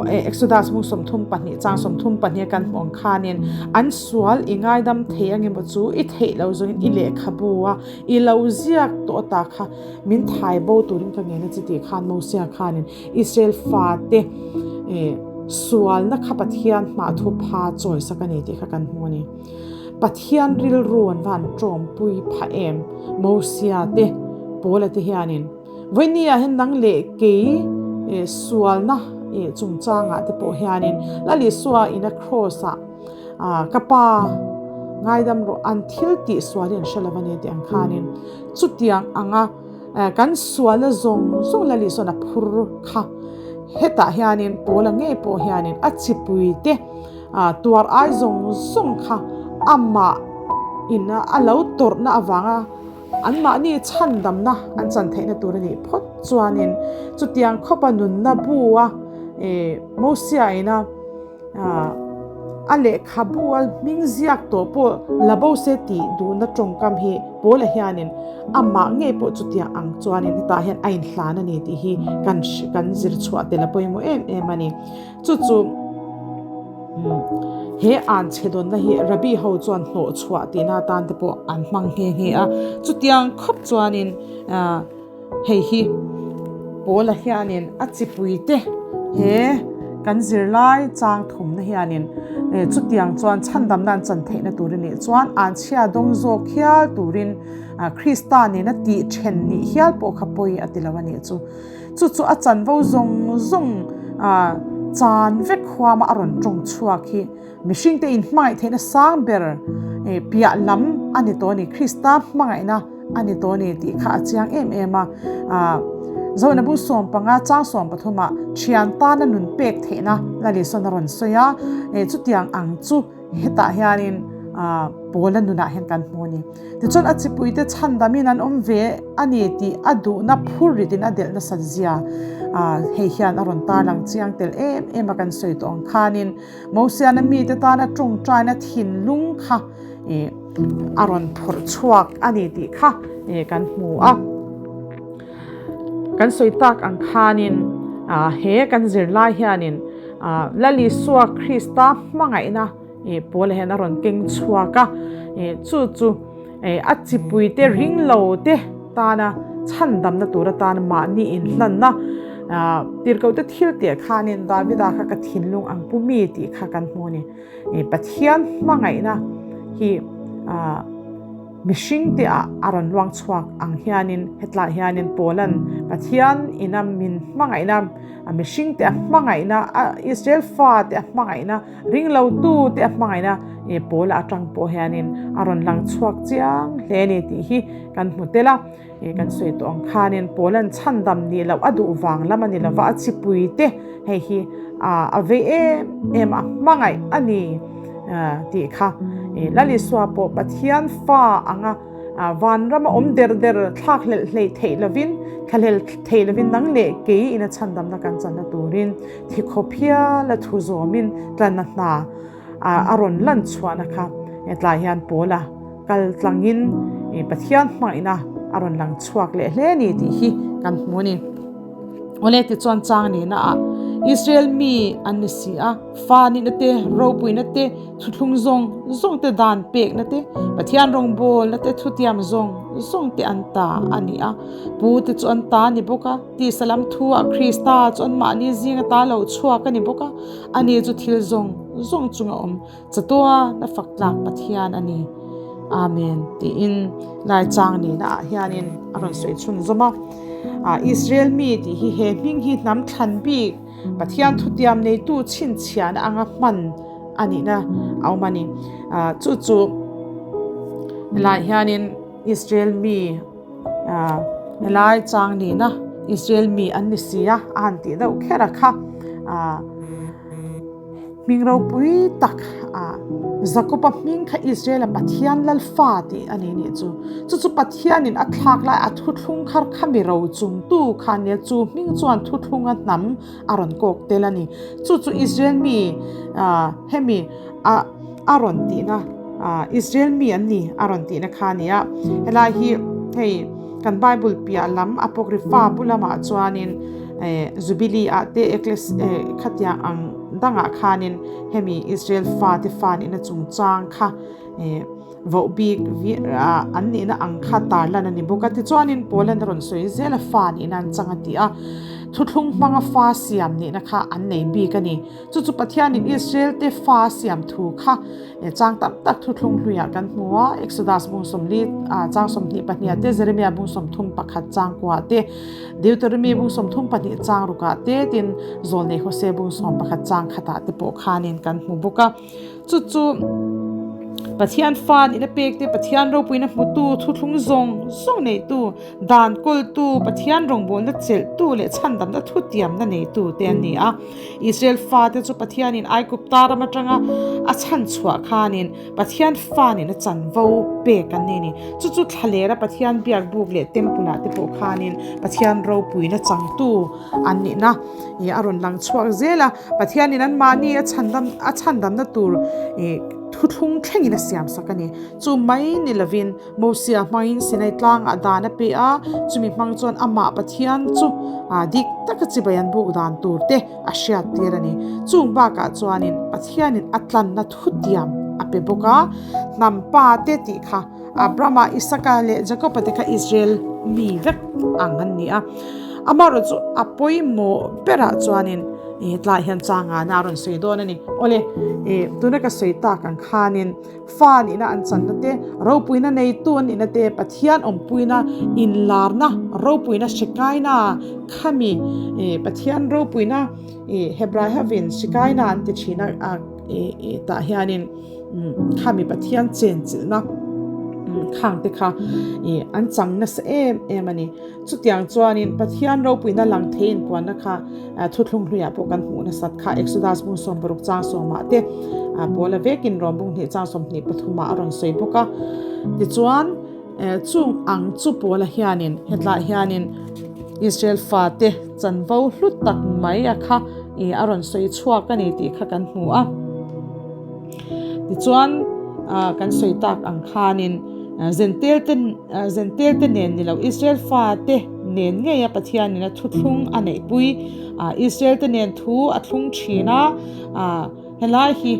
Exodus hmung 32 chang 32 kan hmuh ang khanin an sual i ngaidam thei ang emaw chu i theih lo zawngin i lehkhabu a i lo ziak tawh ta kha min thai bo turin ka ngen a chi tih khan Mosia khanin Israel fate sualna kha Pathian hmah thupha chawisak a ni tih kha kan hmu a ni. Pathian rilru an van tawmpui phah em? Mosia te, Paula te hianin Vawinia hian nang leh kei sualna chungchangah te pawh hianin Lal Isua ina cross ah ka pa ngaidam rawh an thil tih sual hi an hre lo a ni tih ang khanin chutiang anga kan sualna zawng zawng Lal Isua'n a phur kha hetah hianin Paula ngei pawh hianin a chipui te Tuar ai zawng zawng kha amah in a lo tawrhna avanga anmahni chhandamna an chan theihna tur a nih phawt chuanin chutiang khawpa nunna bu a Mosia ina a lehkhabu a hming ziak tawh pawh la bo se tih duhna tawngkam hi Paula hianin amah ngei pawh chutiang ang chuanin hetah hian a inhlan a ni tih hi kan zir chhuah tel a pawimawh em em a ni. Chu chu he an chhe dawnna hi Rabbi ho chuan hnawh chhuah tihna atan te pawh an hmang nghe nghe a. Chutiang khawp chuanin hei hi Paula hianin a chipui te he kan zirlai chang thumna hianin chutiang chuan chhandamna an chan theihna tur a nih chuan anchhia dawng zawk hial turin Krista nena tih then nih hial pawh kha pawi a ti lo a nih chu. Chu chu a chanvo zawng zawng chan vek huama a rawn tawng chhuak hi mihringte inhmangaih theihna sang ber piah lam a ni tawh a ni, Krista hmangaihna a ni tawh a ni tih kha a chiang em em a. Zohna bung 15 chang 13 ah thian tana nun pek theihna Lal Isuan a rawn sawi a, chutiang ang chu hetah hianin Paula nunah hian kan hmu a ni. Tichuan a chipuite chhandamin an awm ve a ni tih a duhna phur ritin a delh nasat zia hei hian a rawn tarlang chiang tel em em a kan sawi tawh ang khanin Mosiana mite tana tawngtaina thinlung kha a rawn phawrh chhuak a ni tih kha kan hmu a. Kan sawi tak ang khanin he kan zirlai hianin Lal Isua Krista hmangaihna Paula hian a rawn keng chhuak a, chu chu a chipuite ring lo te tana chhandamna tur atan mahni inhlanna tirhkohte thil tih khanin Davida kha ka thinlung ang pu mi tih kha kan hmu a ni. Pathian hmangaihna hi mihring te ah a rawn luang chhuak ang hianin hetlai hianin Paula'n Pathian ina min hmangaihna mihring te a hmangaihna Israel fa te a hmangaihna Ringlotu te a hmangaihna e Paula atang pawh hianin a rawn lang chhuak chiang hle a ni tih hi kan hmu tel a. E kan sawi tawh ang khanin Paula'n chhandam nih loh a duh vang lam a ni lova, a chipui te hei hi a vei em em a hmangaih a ni tih kha. E Lal Isua pawh Pathian fa anga vanrama awm der der thlak hlelh hleih theih lovin, thlahlel theih lovin nang leh kei ina chhandamna kan channa turin Thi khawp hial a thu zawmin tlanna hna a rawn lan chhuahna kha hetlai hian Paula kal tlangin Pathian hmangaihna a rawn lang chhuak leh hle a ni tih hi kan hmu a ni. Awle tichuan chang nihna ah Israel mi an ni si a, fa nihna te, ropuina te, thuthlung zawng zawng te dan pekna te, Pathian rawngbawlna te, thutiam zawng zawng te an ta a ni a, pu te chu an ta a ni bawk a. Tisa lam thu-ah Krista chu anmahni zing ata lo chhuak a ni bawk a, ani chu thil zawng zawng chunga awm chatuan a fak tlak Pathian a ni. Amen tiin lai chang nihna ah hianin a rawn sawi chhunzawm a. Israel mi tih hi he hming hi hnam thlan bik Pathian thutiam neitu chhinchhiahna anga hman a nihna a awm a ni. Chu chu helaiah hianin Israel mi Helai chang nihna Israel mi an ni si a, a han tih deuh kher a kha. Hming ropui tak Jakoba hming kha Israel-a Pathian lal fa tih a ni nih chu. Chu chu Pathianin a thlak lai a thuthlung khar kha mi ro chungtu kha nia chu hming chuan thuthlunga hnam a rawn kawk tel a ni. Chu chu Israel mi hemi a a rawn tihna Israel mi an ni a rawn tihna kha a ni a. Helai hi hei kan Bible piah lam Apocrypha bu lamah chuanin Jubilee ah te khatiang ang dangah khanin hemi Israel fate fa nihna chungchang kha Voh bik an nihna ang kha tarlan a ni bawk a, tichuanin Poland a rawn sawi zel a fa nihna an chang a ti a, thuthlung hmanga fa siam nihna kha an nei bik a ni. Chu chu Pathianin Israel te fa siam thu kha chang tam tak thuthlung hluiah kan hmu a, Exodus bung 40 chang 22 te, Jeremia bung 31 chang kuah te, Deuteronomy bung 32 chang rukah te, tin Zawlnei Hosea bung 11 chang khatah te pawh khanin kan hmu bawk a. Chu chu Pathian fa nihna pek te, Pathian ropuina hmutu, thuthlung zawng zawng neitu, dan kawltu, Pathian rawngbawlna chelhtu leh chhandamna thutiamna neitu te an ni a. Israel fate chu Pathianin Aigupta ram atanga a chhanchhuah khanin Pathian fa nihna chanvo pek an ni a ni. Chu chu thlalera Pathian biak buk leh temple ah te pawh khanin Pathian ropuina changtu an nihna ih a rawn lang chhuak zel a, Pathianin anmahni a chhandam a chhandamna tur ih thuthlung thlengin a siam sak a ni. Chu mai ni lovin Mosia hmangin Sinai tlangah dan a pe a, chumi hmang chuan amah Pathian chu ah dik taka chibai an buk dan tur te a hriat tir a ni. Chung bakah chuanin Pathianin a tlanna thutiam a pe bawk a, hnam pa te tih kha Abrahama, Isaka leh Jakoba te kha Israel mi vek ang an ni a. Amaherawhchu a pawimawh berah chuanin Hetlaiah hian changana a rawn sawi dawn a ni. Awle, tuna ka sawi tak ang khanin fa nihna an channa te, ropuina neitu an nihna te, Pathian awmpuina inlarna ropuina hrikaina khami Pathian ropuina Hebrai hovin hrikaina an ti thin a tah hianin khami Pathian chenchilhna khang te kha an chang nasa em em a ni. Chutiang chuanin Pathian ropuina lang thei inpuanna kha thuthlung hluiah pawh kan hmuh nasat kha Exodus bung 60 chang sawmah te Paula vekin Rom bung hnih chang 23 ah a rawn sawi bawk a. Tichuan chung ang chu Paula hianin hetlaiah hianin Israel fate chanvo hlu tak mai a kha a rawn sawi chhuak a ni tih kha kan hmu a. Tichuan kan sawi tak ang khanin Zentelte Zentelte nen ni lo Israel fate nen ngeia Pathianin a thuthlung a neihpui Israel te nen thu a thlung thin a, helai hi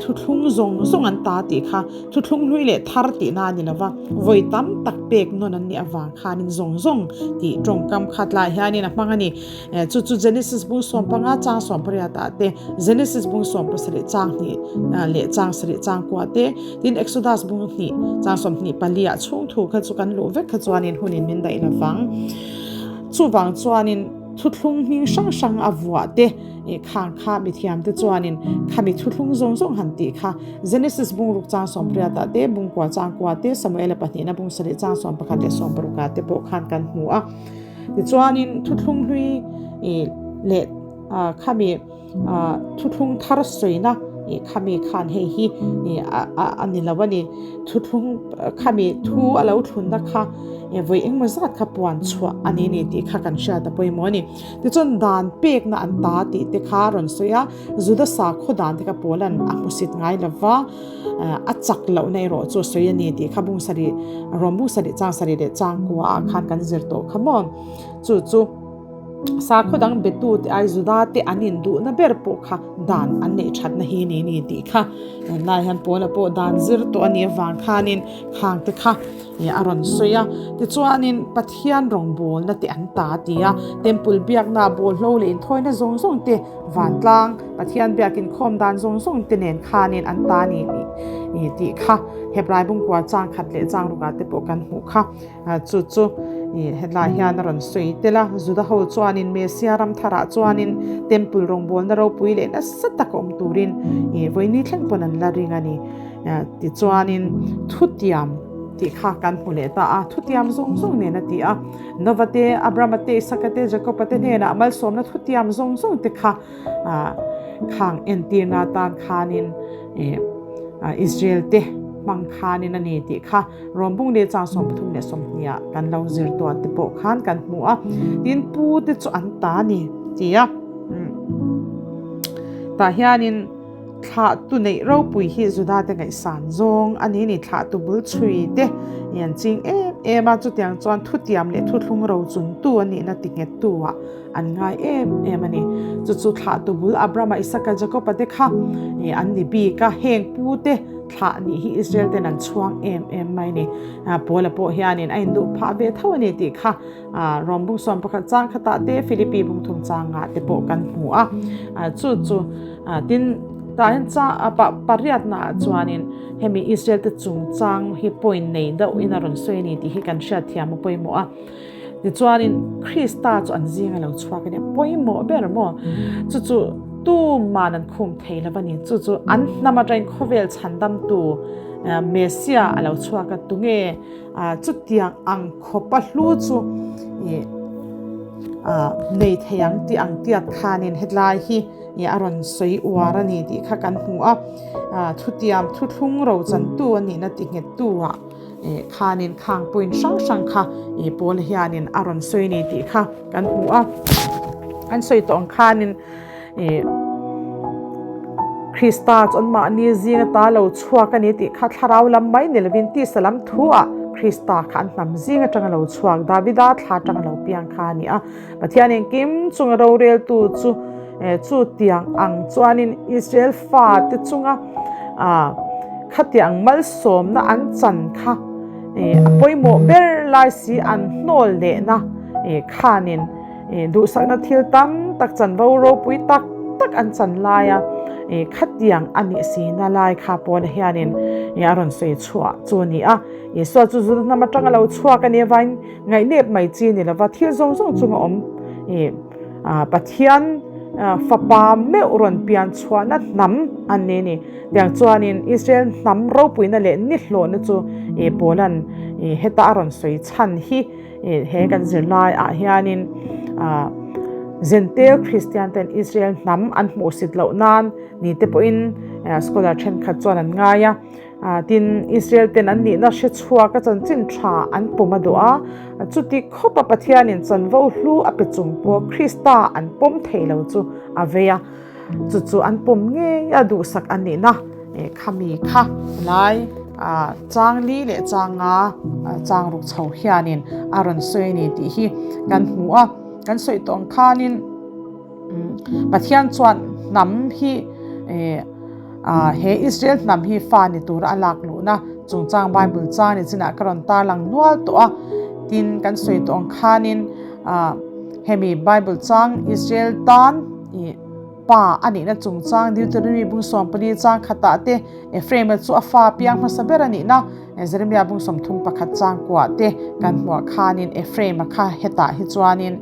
thuthlung zawng zawng an ta tih kha thuthlung hlui leh thar tihna a ni lo va, vawi tam tak pek nawn an nih avang khanin zawng zawng tih tawngkam kha tlaiah hianin a hmang a ni. Chu chu Genesis bung 15 chang 18 ah te, Genesis bung 17 chang hnih leh chang sarih chang kua te, tin Exodus bung hnih chang 24 ah chhung thu kha chu kan luh vek kha chuanin hunin min daih lovang. Chuvang chuanin thuthlung hming hrang hrang a vuah te khang kha mithiam te chuanin khami thuthlung zawng zawng han tih kha Genesis bung ruk chang 18 ah te, bung kua chang kua te, Samuela pahnihna bung sarih chang 11 leh 16 ah te pawh khan kan hmu a. Tichuanin thuthlung hlui leh khami thuthlung thar sawina khami khan hei hi a ni lo a ni. Thuthlung khami thu a lo thlunna kha vawi engmaw zat kha puan chhuah a ni ni tih kha kan hriat a pawimawh a ni. Tichuan dan pekna an ta tih te kha a rawn sawi a, Juda sakhaw dan te kha Paula'n a hmusit ngai lo va. A chak lohna erawh chu a sawi a ni tih kha bung sarih, Rom bung sarih chang sarih leh chang kua ah khan kan zir tawh kha maw. Chu chu sakhaw dang betu te ai Juda te an induhna ber pawh kha dan an neih thatna hi ni ni tih kha tunlai hian Paula pawh dan zir tawh a nih avang khanin khang te kha a rawn sawi a. Tichuanin Pathian rawngbawlna te an ta a ti a, Temple biakna bawlhlo leh inthawina zawng zawng te Vantlang, Pathian biak inkhawm dan zawng zawng te nen khanin an ta ni ni tih kha Hebrai bungkua chang khat leh chang rukah te pawh kan hmuh kha. Chu chu hetlai hian a rawn sawi tel a, Juda ho chuanin Mesia ram tharah chuanin Temple rawngbawlna ropui leh nasa tak awm turin vawiini thleng pawn an la ring a ni. Tichuanin thutiam tih kha kan hmu leh ta a, thutiam zawng zawng nen a ti a. Nova te, Abrahama te, Isaka te, Jakoba te hnenah malsawmna thutiam zawng zawng te kha khang entirna atan khanin Israel te hmang khanin a ni tih kha Rom bung leh chang 33 leh 20 ah kan lo zir tuah te pawh khan kan hmu a. Tin, pu te chu an ta a ni ti a. Tah hianin Thlahtu neih ropui hi Juda te ngaihsan zawng a ni ni. Thlahtu bul chhui te i an ching em em a, chutiang chuan thutiam leh thuthlung rochuntu a nihna ti nghettu ah an ngai em em a ni. Chu chu thlahtu bul Abrahama, Isaka, Jakoba te kha i an ni bik a, heng pu te thlah nih hi Israel ten an chhuang em em mai ni. Paula pawh hianin a induh phah ve tho a ni tih kha Rom bung 11 chang khatah te Philippi bung thum changah te pawh kan hmu a, chu chu tin tah hian pariatna ah chuanin hemi Israel te chungchang hi point nei deuh in a rawn sawi a ni tih hi kan hriatthiam a pawimawh a, tichuanin Krista chu an zinga lo chhuak a nia pawimawh ber maw chu chu tuman an khum thei lo a ni chu chu an hnam atangin khawvel chhandamtu Messiah a lo chhuak a tunge Chutiang ang khawpa hlu chu nei thei ang tih ang tiat khanin hetlai hi a rawn sawi uar a ni tih kha kan hmu a. Thutiam thuthlung rochantu a nihna ti nghettu ah khanin khang point hrang hrang kha Paul hianin a rawn sawi ni tih kha kan hmu a. An sawi tawh ang khanin Krista chu anmahni zing ata lo chhuak a ni tih kha thlarau lam mai ni lovin tisa lam thuah Krista kha an hnam zing atanga lo chhuak Davida thla atanga lo piang kha a ni a. Pathian engkim chunga roreltu chu chu tiang ang chuanin Israel fate chunga khatiang malsawmna an chan kha a pawimawh ber lai si an hnawl lehna khanin Duhsakna thil tam tak chanvo ropui tak tak an chan lai a, khatiang a nih si na lai kha Paula hianin a rawn sawi chhuah chu a ni a. Isua chu Juda hnam atanga lo chhuak a nih avangin ngaihnep mai chi ni lova thil zawng zawng chunga awm Pathian fapa meuh rawn pian chhuahna hnam an ni a ni. Tiang chuanin Israel hnam ropuina leh nihlawhna chu Paula'n heta a rawn sawi chhan hi he kan zirlai ah hianin Zentail Kristian ten Israel hnam an hmuhsit loh nan ni te pawhin scholar thenkhat chuan an ngai a. Tin, Israel ten an nihna hre chhuak a chanchin tha an pawm a duh a, chuti khawpa Pathianin chanvo hlu a pe chung pawh Krista an pawm thei lo chu a vei a, chu chu an pawm ngei a duhsak a nihna khami kha lai chang li leh chang nga chang ruk chho hianin a rawn sawi a ni tih hi kan hmu a, kan sawi tawh ang khanin. Pathian chuan hnam hi he Israel hnam hi fa ni tura a lak luhna chungchang Bible chang ni chinah ka rawn tarlang nual tawh a, tin kan sawi tawh ang khanin hemi Bible chang Israel tan pa a nihna chungchang Deuteronomy bung 14 chang khatah te Ephraim-a chu a fa piang hmasa ber a nihna Jeremia bung 31 chang kuah te kan hmuah khanin Ephraim-a kha hetah hi chuanin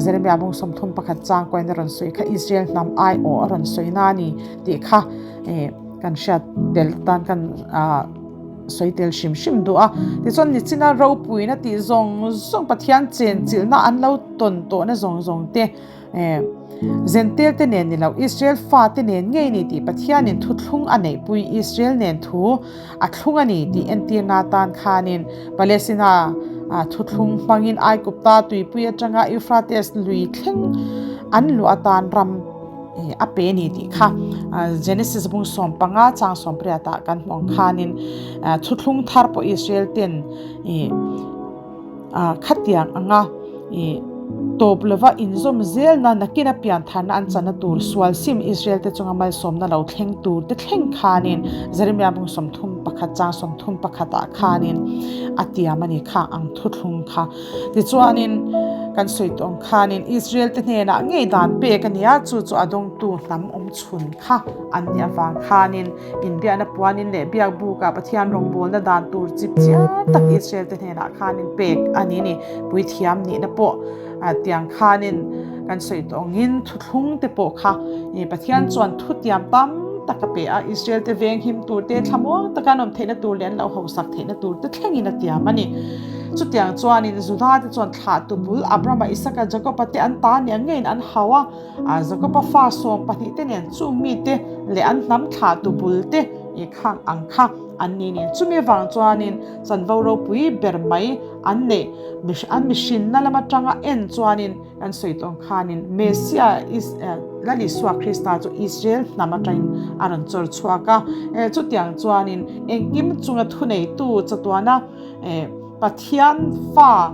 Jeremia bung 31 chang kuahin a rawn sawi kha Israel hnam aiawh a rawn sawi na a ni tih kha kan hriat tel tan kan sawi tel hrim hrim duh a. Tichuan nichina ropuina tih zawng zawng Pathian chenchilhna an lo tawn tawhna zawng zawng te Zentel te nen ni lo, Israel fate nen ngei ni tih Pathianin thuthlung a neihpui Israel nen thu a thlung a ni tih entirna atan khanin Palestina thuthlung hmangin Aigupta tuipui atanga Euphrates lui thleng an luah atan ram a pe ni tih kha Genesis bung 15 chang 18 ah kan hmuh ang khanin thuthlung thar pawh Israel ten Khatiang anga ih tawp lova inzawm zelna nakina piantharna an chana tur sual sim Israel te chunga malsawmna lo thleng tur te thleng khanin Jeremia bung 31 chang 31 ah khanin a tiam a ni kha ang thuthlung kha. Tichuanin kan sawi tawh ang khanin Israel te hnenah ngei dan pek a nia chu chu a dawngtu hnam awm chhun kha an nih avang khanin Inbiakna puanin leh biak bukah Pathian rawngbawlna dan tur chip chiar tak Israel te hnenah khanin pek a ni ni. Puithiam nihna pawh tiang khanin kan sawi tawh angin thuthlung te pawh kha Pathian chuan thutiam tam tak a pe a, Israel te venghim tur te, thlamuang taka an awm theihna tur leh an lo hausak theihna tur te thlengin a tiam a ni. Chutiang chuanin Juda te chuan thlahtu bul Abrahama, Isaka, Jakoba te an ta nia ngeiin an hau a. Jakoba fa 12 te nen chung mite leh an hnam thlahtu bul te i khang ang kha an ni nen. Chumi avang chuanin chanvo ropui ber mai an neih an mihrinna lam atanga en chuanin kan sawi tawh ang khanin Messia Lal Isua Krista chu Israel hnam atangin a rawn chawr chhuak a. Chutiang chuanin engkim chunga thuneitu chatuana Pathian fa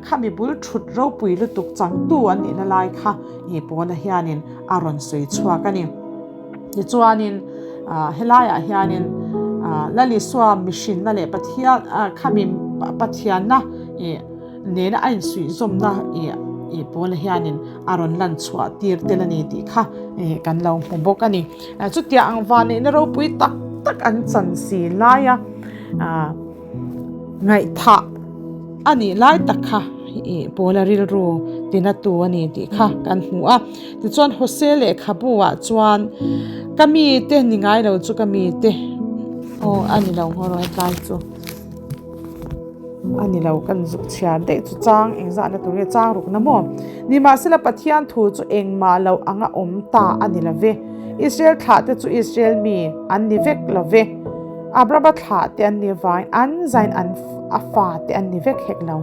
khami bul thut ropui lutuk changtu an nihna lai kha i Paula hianin a rawn sawi chhuak a ni. Tichuanin helaiah hianin Lal Isua mihrinna leh Pathian khami Pathianna nena a insuihzawmna i Paula hianin a rawn lan chhuah tir tel a ni tih kha kan lo hmu bawk a ni. Chutiang ang vanneihna ropui tak tak an chan si laia Ngaihthah a nih lai tak kha ih Paula rilru tinatu a ni tih kha kan hmu a. Tichuan Hose lehkhabu ah chuan ka mite ni ngai lo chu ka mite aw a ni lo ngaw rawh hetlai chu a ni lo kan zuk chhiar daih chu chang engzahna tur nge chang rukna maw? Nimahsela Pathian thu chu engmah lo anga awm ta a ni lo ve. Israel thlah te chu Israel mi an ni vek lo ve. Abrahama thlah te an ni vain an zain an a fa te an ni vek hek lo.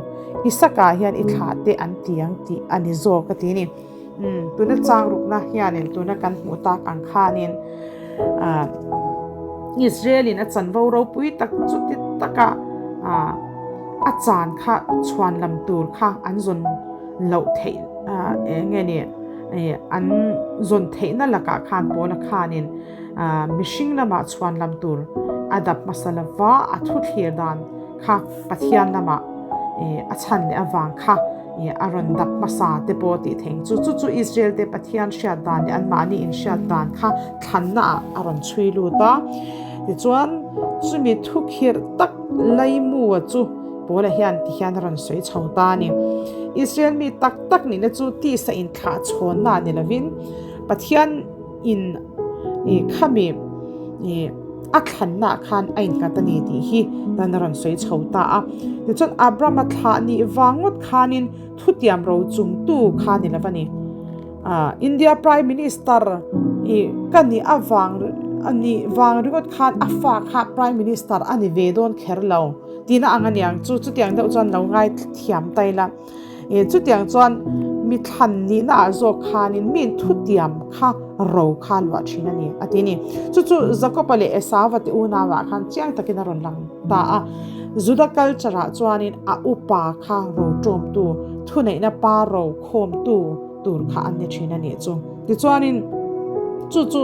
Isaka hian i thlah te an ti ang tih a ni zawk a ti ni. Umm tuna chang rukna hianin tuna kan hmuh tak ang khanin ah Israel-in a chanvo ropui tak chuti taka ah a chan kha chhuan lam tur kha an zawn loh theih ah eng nge ni an zawn theihna lakah khan Paula khanin Mihring lamah chhuan lam tur a dap hmasa lova, a thu thlir dan kha Pathian lamah a chhan leh avang kha. A rawn dap hmasa te pawh tih theih chu chu chu Israel te Pathian hriat dan leh anmahni inhriat dan kha thlanna ah a rawn chhui lut a. Tichuan chumi thukhirh tak Laimua chu Paula hian ti hian a rawn sawi chho ta a ni. Israel mi tak tak nihna chu tisa inthlah chhawnna ni lovin Pathian in khami a thlannaah khan a innghat a ni tih hi dan a rawn sawi chho ta a. Tichuan Abrahama thlah nih vang ngawt khanin thutiam ro chungtu kha ni lo va ni. India Prime Minister ka nih avang a nih vang ringawt khan a fa kha Prime Minister a ni ve dawn kher lo tihna ang a niang chu chutiang deuh chuan lo ngai thiam ta ila. Chutiang chuan mi thlan nihna ah zawk khanin mi thutiam kha ro kha luah thin a ni a ti a ni. Chu chu Jakoba leh Esauva te unauah khan chiang takin a rawn lang ta a. Juda culture ah chuanin a upa kha ro tawmtu, thuneihna pa ro khawmtu tur kha an ni thin a nih chu. Tichuanin chu chu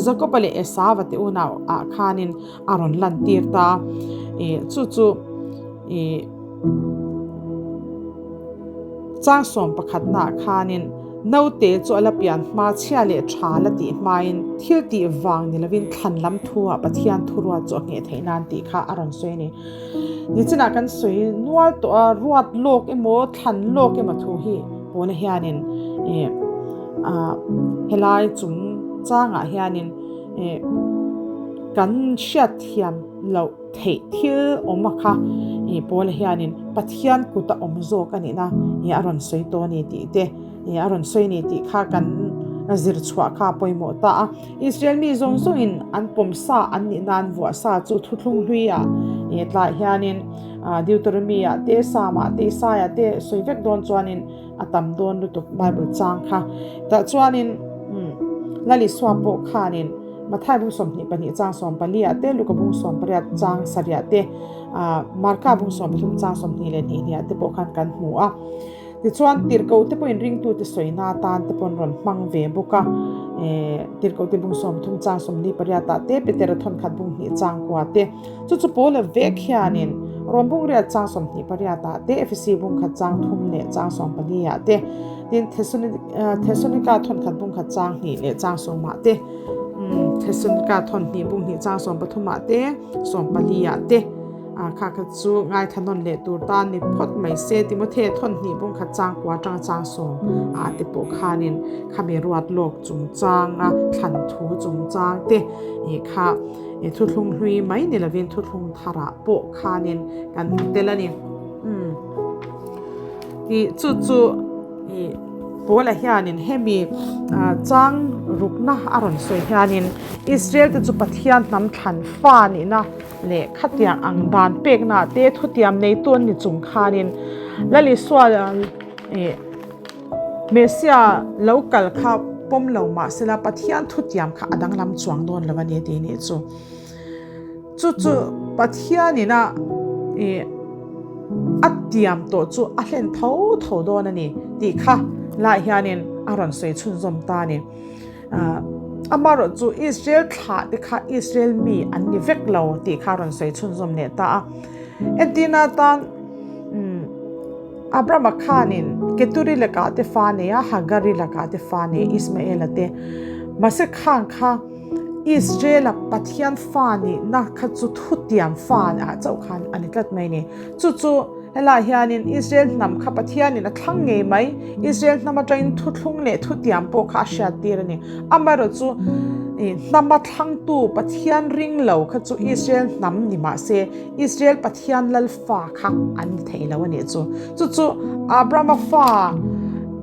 Jakoba leh Esauva te unau ah khanin a rawn lantir ta a. Chu chu ih chang sawm pakhatnaah khanin naute chu a la pian hma chhia leh tha la tih hmain thil tih vang ni lovin thlan lam thuah Pathian thuruat chu a ngheh theih nan tih kha a rawn sawi a ni. Nichinah kan sawi nual tawh a, ruat lawk emaw thlan lawk emaw thu hi pawna hianin ih ah helai chung changah hianin ih kan hriatthiam loh. Theih thil awm a kha ih Paula hianin Pathian kut a awm zawk a nihna ih a rawn sawi tawh a ni tih te ih a rawn sawi a ni tih kha kan zir chhuah kha a pawimawh ta a. Israel mi zawng zawngin an pawm sa an nih nan vuah sa chu thuthlung hluiah ih tlaiah hianin Deuteronomy ah te Psalm ah te Isaiah te sawi vek dawn chuanin a tam dawn lutuk Bible chang kha. Tah chuanin Lalisua pawh khanin Mathai bung 22 chang 14 ah te, Luka bung 18 chang 7 ah te, Marka bung 13 chang 22 ah te pawh khan kan hmu a. Tichuan tirhkoh te pawhin ringtute sawina atan te pawh an rawn hmang ve bawk a. Tirhkoh te bung 30 chang 48 ah te, Petera thawnkhat bung 2 chang kua te. Chu chu Paula vek hianin Rom bung riat chang 28 ah te, Efesi bung khat chang thum leh chang 14 ah te, tin Thesalonika thawnkhat bung khat chang hnih leh chang sawm ah te, Thesalonika thawhnih bung hnih chang 13 ah te, 14 ah te, kha kha chu ngaithla nawn leh tur tan ni phawt mai se. Timothea thawhnih bung khat chang kua atanga chang sawm ah te pawh khanin khami ruat lawk chungchanga thlan thu chungchang te kha thuthlung hlui mai ni lovin thuthlung tharah pawh khanin kan hmu tel a ni. Tih chu chu ih Paula hianin hemi chang rukna a rawn sawi hianin Israel te chu Pathian hnam thlan fa nihna leh khatiang ang dan pekna te thutiam neitu an ni chung khanin Lal Isua ih Messia lo kal kha pawm lo mahsela Pathian thutiam kha a danglam chuang dawn lo a ni tih nih chu. Chu chu Pathianin a ih a tiam tawh chu a hlen tho tho dawn a ni tih kha lai hianin a rawn sawi chhunzawm ta a ni. Amaherawh chu Israel thlah te kha Israel mi an ni vek lo tih kha a rawn sawi chhunzawm leh ta a. Entirna atan Abrahama khanin Keturi lakah te fa nei a, Hagari lakah te fa nei Ismaela te. Mahse khang kha Israel-a Pathian fa nihna kha chu thutiam fa ah chauh khan a ni tlat mai a ni. Chu chu helaiah hianin Israel hnam kha Pathianin a thlang ngei mai. Israel hnam atangin thuthlung leh thutiam pawh kha a hriattir a ni. Amaherawhchu hnama thlangtu Pathian ring lo kha chu Israel hnam ni mah se Israel Pathian lal fa kha an ni thei lo a nih chu. Chu chu Abrahama fa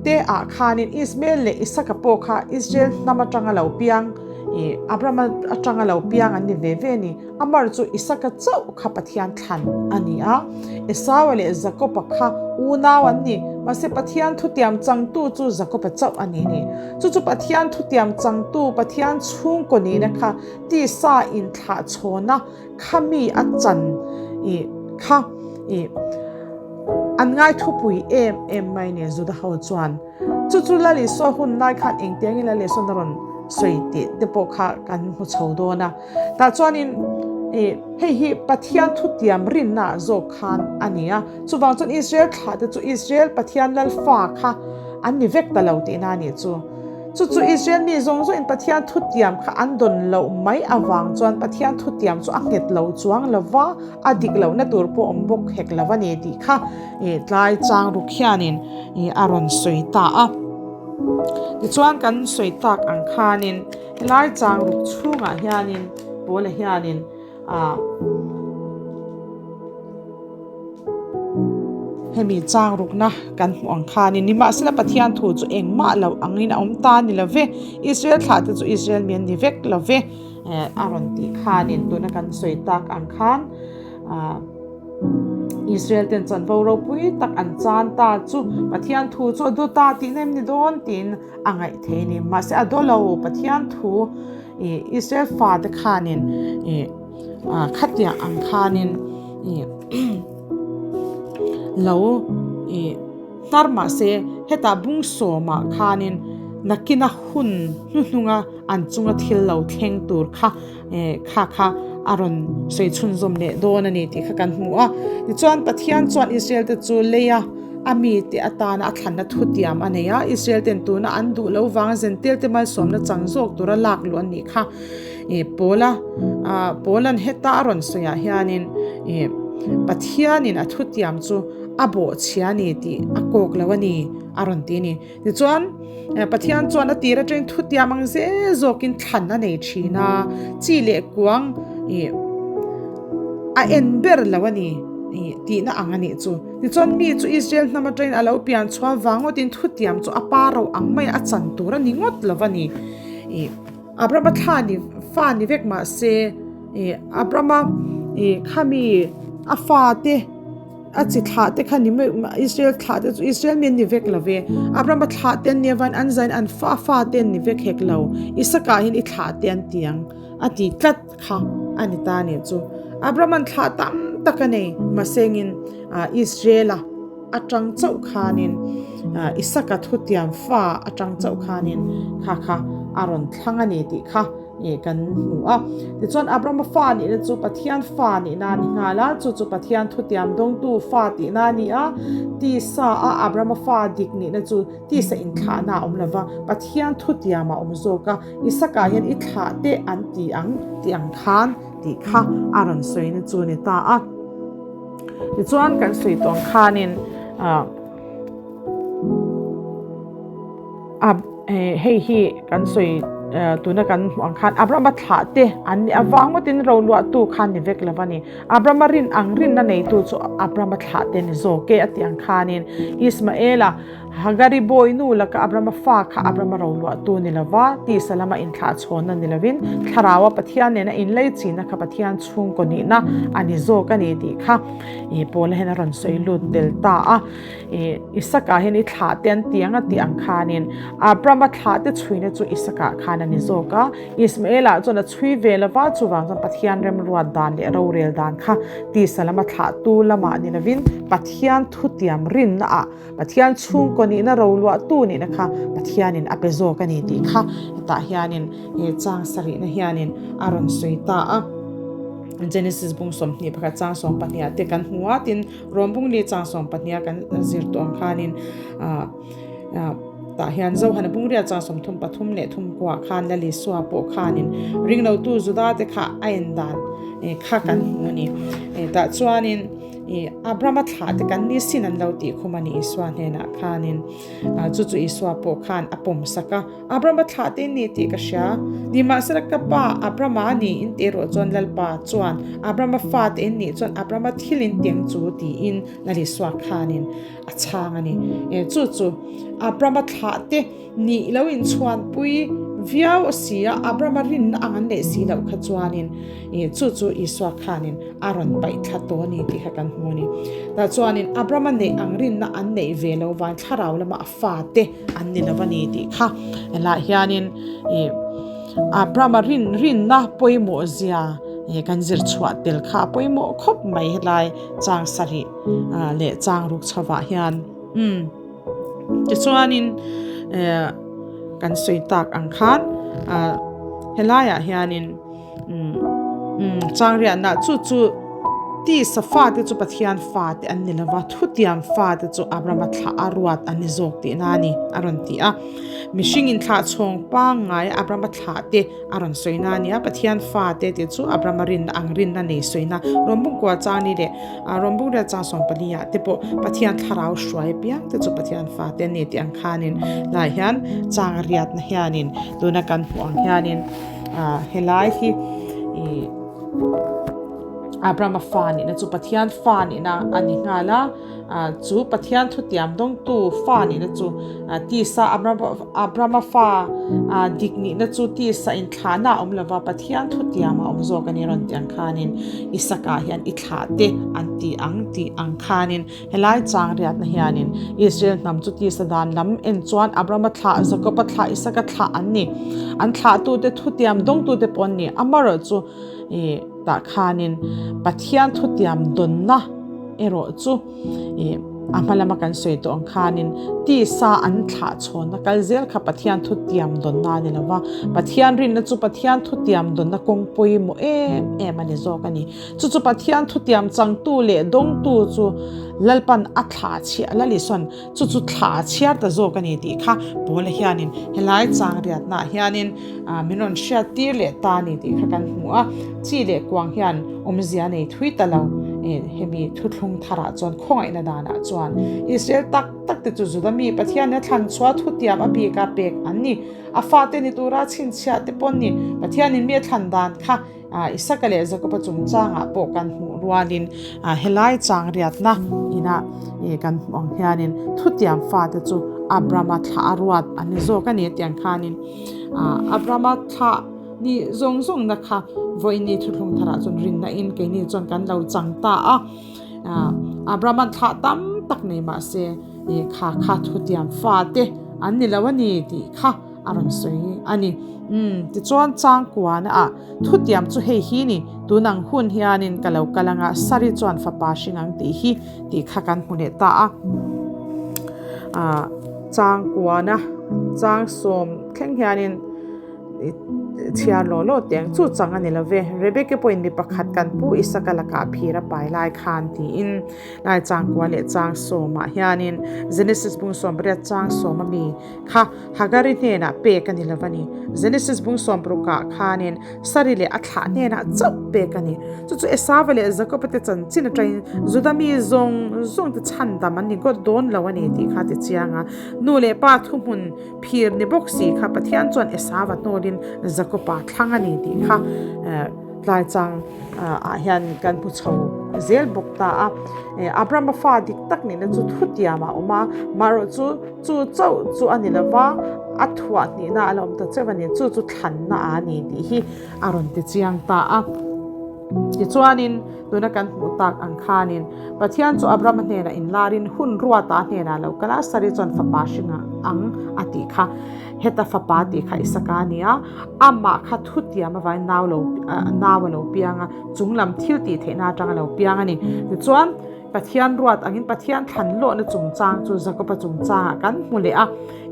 te ah khanin Ismael leh Isaka pawh kha Israel hnam atanga lo piang ih Abrahama atanga lo piang an ni ve ve a ni. Amar chu Isaka chauh kha Pathian thlan a ni a, Esaua leh Jakoba kha unau an ni. Mahse Pathian thutiam changtu chu Jakoba chauh a ni a ni. Chu chu Pathian thutiam changtu Pathian chhungkaw nihna kha tisa inthlahchhawna Kha mi a chan i kha i an ngai thupui em em mai ni Juda ho chuan. Chu chu Lal Isua hun lai khan engtiangin Lal Isuan a rawn sawi tih te pawh kha kan hmu chho dawn a. Tah chuanin Ih, hei hi Pathian thutiam rinnaah zawk khan a ni a. Chuvang chuan Israel thlahte chu Israel Pathian lal fa kha an ni vek ta lo tihna a nih chu. Chu chu Israel mi zawng zawngin Pathian thutiam kha an dawn loh mai avang chuan Pathian thutiam chu a nghet lo chuang lo va, a dik lohna tur pawh awm bawk hek lo a ni tih kha tlai chang ruk hianin a rawn sawi ta a. Tichuan kan sawi tak ang khanin helai chang ruk chhungah hianin Paula hianin ah hemi chang rukna kan hmuh ang khanin nimahsela Pathian thu chu engmah lo angin a awm ta ni lo ve, Israel thlahte chu Israel mi an ni vek lo ve eh a rawn tih khanin tuna kan sawi tak ang khan ah Israel ten chanvo ropui tak an chan ta chu Pathian thu chu a daw ta tihna em ni dawn tiin a ngaih thei a ni. Mahse a daw lo Pathian thu ih Israel fate khanin ih ah khatiang ang khanin ih lo ih hnar mahse hetah bung sawmah khanin nakina hun hnuhnunga an chunga thil lo thleng tur kha eh kha kha a rawn sawi chhunzawm leh dawn a ni tih kha kan hmu a. Tichuan Pathian chuan Israel te chu leia a mite atana a thlanna thutiam a nei a, Israel ten tuna an duh lo vang Zentel te malsawmna chang zawk tura lak luh an nih kha. Ih Paula ah Paula'n heta a rawn sawiah hianin ih Pathianin a thutiam chu a bawhchhia a ni tih a kawk lo a ni a rawn ti a ni. Tichuan, Pathian chuan a tir atangin thutiam ang zel zawkin thlan a nei thin a, chi leh kuang ih a en ber lo a ni ih tihna ang a nih chu. Tichuan, mi chu Israel hnam atangin a lo pian chhuah vang ngawtin thutiam chu a pa ro ang maia a chan tur a ni ngawt lo a ni. Ih Abrahama thla ni fa ni vek mah se ih Abrahama ih khami a fate, A chi thlah te kha ni mai Israel thlah te chu Israel mi an ni vek lo ve. Abraham a thlah te an nia vain an zain an fa fa te an ni vek hek lo. Isaka hian i thlah te an ti ang a ti tlat kha a ni ta nih chu. Abraham an thlah tam tak a nei mahsengin Israel a atang chauh khanin Isaka thutiam fa atang chauh khanin kha kha a rawn thlang a ni tih kha Nge kan hmu a. Tichuan Abrahama fa nihna chu Pathian fa nihna a ni nghal a, chu chu Pathian thutiam dawngtu fa tihna a ni a. Tisa a Abrahama fa dik nihna chu tisa inthlahna a awm lo va, Pathian thutiam a awm zawk a. Isaka hian i thlah teh an ti ang tih ang khan tih kha a rawn sawina chu a ni ta a. Tichuan kan sawi tawh ang khanin ah. A hei hi kan sawi tuna kan hmuh ang khan Abrahama thlah te an nih avang ngawtin ro luahtu khan ni vek lo a ni. Abrahama rin ang rinna neitu chu Abrahama thlah te ni zawk e a tih ang khanin Ismaela Hagari bawi nu laka Abrahama fa kha Abrahama ro luahtu ni lova tisa lama inthlah chhawnna ni lovin Thlaraua Pathian nena inlei china kha Pathian chhungkaw nihna a ni zawk a ni tih kha Paula hian a rawn sawi lut tel ta a. I Isaka hian i thlah te an ti ang a tih ang khanin Abrahama thlah te chhuina chu Isaka khan a ni zawk a, Ismaela chuan a chhui ve lo va, chuvang chuan Pathian remruat dan leh rorel dan kha tisa lama thlahtu lamah ni lovin Pathian thutiam rinna ah Pathian chhungkaw nihna roluahtu nihna kha Pathianin a pe zawk a ni tih kha hetah hianin he chang sarihna hianin a rawn sawi ta a. Genesis bung 21 chang 12 ah te kan hmu a tin Rawnbung leh chang 12 a kan zir tawh ang khanin ah ah tah hian Zohana bungria chang 33 leh thumkuah khan Lalisua pawh khanin ringlotu Juda te kha a en dan eh kha kan hmu a ni. Eh tah chuanin ih Abrahama thlah te kan ni sin an lo tih khum a ni Isua hnenah khanin ah chu chu Isua pawh khan a pawm sak a. Abrahama thlah te ni tih ka hria. Nimahsela ka pa Abrahama a ni in tih erawh chuan Lalpa chuan Abrahama fa te in nih chuan Abrahama thil in teng chu tiin Lalisua khanin a chhang a ni. E chu chu Abrahama thlah te nih lo inchhuanpui viau a si a, Abrahama rinna ang an neih si loh kha chuanin e chu chu Isua khanin a rawn paih thla tawh a ni tih kha kan hmu a ni. Tah chuanin Abrahama neih ang rinna an neih ve lo vain thlarau lama a fate an ni lo a ni tih kha helaiah hianin ih Abrahama rin rinna pawimawh zia ih kan zir chhuah tel kha a pawimawh khawp mai helai chang sarih ah leh chang ruk chhovah hian umm tichuanin eh kan sawi tak ang khan ah helaiah hianin umm. Changriahna chu chu tisa fate chu Pathian fate an ni lova, thutiam fate chu Abrahama thlah a ruat an ni zawk tihna a ni, a rawn ti a. Mihring inthlah chhawng pangngai Abrahama thlah te a rawn sawina a ni a, Pathian fate tih chu Abrahama rinna ang rinna nei sawina Rawmbungkua changni leh Rawmbungriat chang 14 ah te pawh Pathian thlarau hruai apiang te chu Pathian fate an ni tih ang khanin lai hian changriatna hianin tuna kan hmuh ang hianin Helai hi ih Abrahama fa nihna chu Pathian fa nihna a ni nghal a, chu Pathian thutiam dawngtu fa nihna chu tisa Abrahama fa dik nihna chu tisa inthlahna a awm lova Pathian thutiam a awm zawk a ni rawn tih ang khanin Isaka hian i thlah te an ti ang tih ang khanin Helai chang riatna hianin Israel hnam chu tisa dan lam en chuan Abrahama thlah, Jakoba thlah, Isaka thlah an ni. An thlahtute thutiam dawngtute pawh an ni. Amaherawh chu ih tah khanin Pathian thutiam dawnna erawh chu ih a hma lama kan sawi tawh ang khanin tisa an thlah chhawnna kal zel kha Pathian thutiam dawnna a ni lo va. Pathian rinna chu Pathian thutiam dawnna kawng pawimawh em em a ni zawk a ni. Chu chu Pathian thutiam changtu leh dawngtu chu Lalpan a thlah chhiah Lal Isuan chu chu thlah a chhiar ta zawk a ni tih kha Paula hianin helai chang riatnaah hianin min rawn hriat tir leh ta a ni tih kha kan hmu a. Chi leh kuang hian awmzia nei thui ta lo hemi thuthlung tharah chuan khawngaihna danah chuan Israel tak tak te chu Juda mi Pathianin a thlan chhuah thutiam a bika pek an ni. A fate ni tura chhinchhiah te pawn ni Pathianin mi a thlan dan kha Isaka leh Jakoba chungchangah pawh kan hmuh rualin helai chang riatna ina kan hmuh ang hianin thutiam fate chu Abrahama thlah a ruat an ni zawk a ni tiang khanin Abrahama thlah ni zawng zawngna kha vawiini thuthlung tharah chuan rinna in keini chuan kan lo chang ta a. Abrahama thlah tam tak nei mahse kha kha thutiam fate an ni lo a ni tih kha a rawn sawi a ni. Umm, tichuan changkuana ah thutiam chu hei hi ni, tun ang hun hianin ka lo kal anga Sari chuan fapa hring ang tih hi tih kha kan hmu leh ta a. Ah, changkuana changsawm thleng hianin chhiar law law teh ang chu chang a ni lo ve. Rebecca pawhin mi pakhat kan pu Isaka lakah phir a pai lai khan tiin lai changkua leh changsawmah hianin Genesis bung 18 changsawm a mi Kha Hagari hnenah pek a ni lo a ni. Genesis bung sawmparukah khanin Sari leh a thlah hnenah chauh pek a ni. Chu chu Esava leh Jakoba te chanchin atangin Juda mi zawng zawng te chhandam an ni gawt dawn lo a ni tih kha a ti chiang a. Nu leh pa thuhmun phir ni bawk si kha Pathian chuan Esava hnawlin Jakoba thlang a ni tih kha Tlaichang ah hian kan hmu chho zel bawk ta a. Abrahama fa dik tak nihna chu thutiam ah a awm a, marawh chu chu chauh chu a ni lo va, a thuah hnihna a la awm ta cheuh a ni, chu chu thlanna a ni tih hi a rawn ti chiang ta a. Tichuanin tuna kan hmuh tak ang khanin Pathian chu Abrahama hnenah inlarin hun ruata hnenah lo kal a, Sari chuan fapa hring ang a tih kha. Heta fapa tih kha Isaka a ni a, amah kha thutiam avangin nau lo nau a lo piang a, chung lam thil tih theihna atang a lo piang a ni. Tichuan, Pathian ruat angin Pathian thlan lawhna chungchang chu Jakoba chungchangah kan hmu leh a.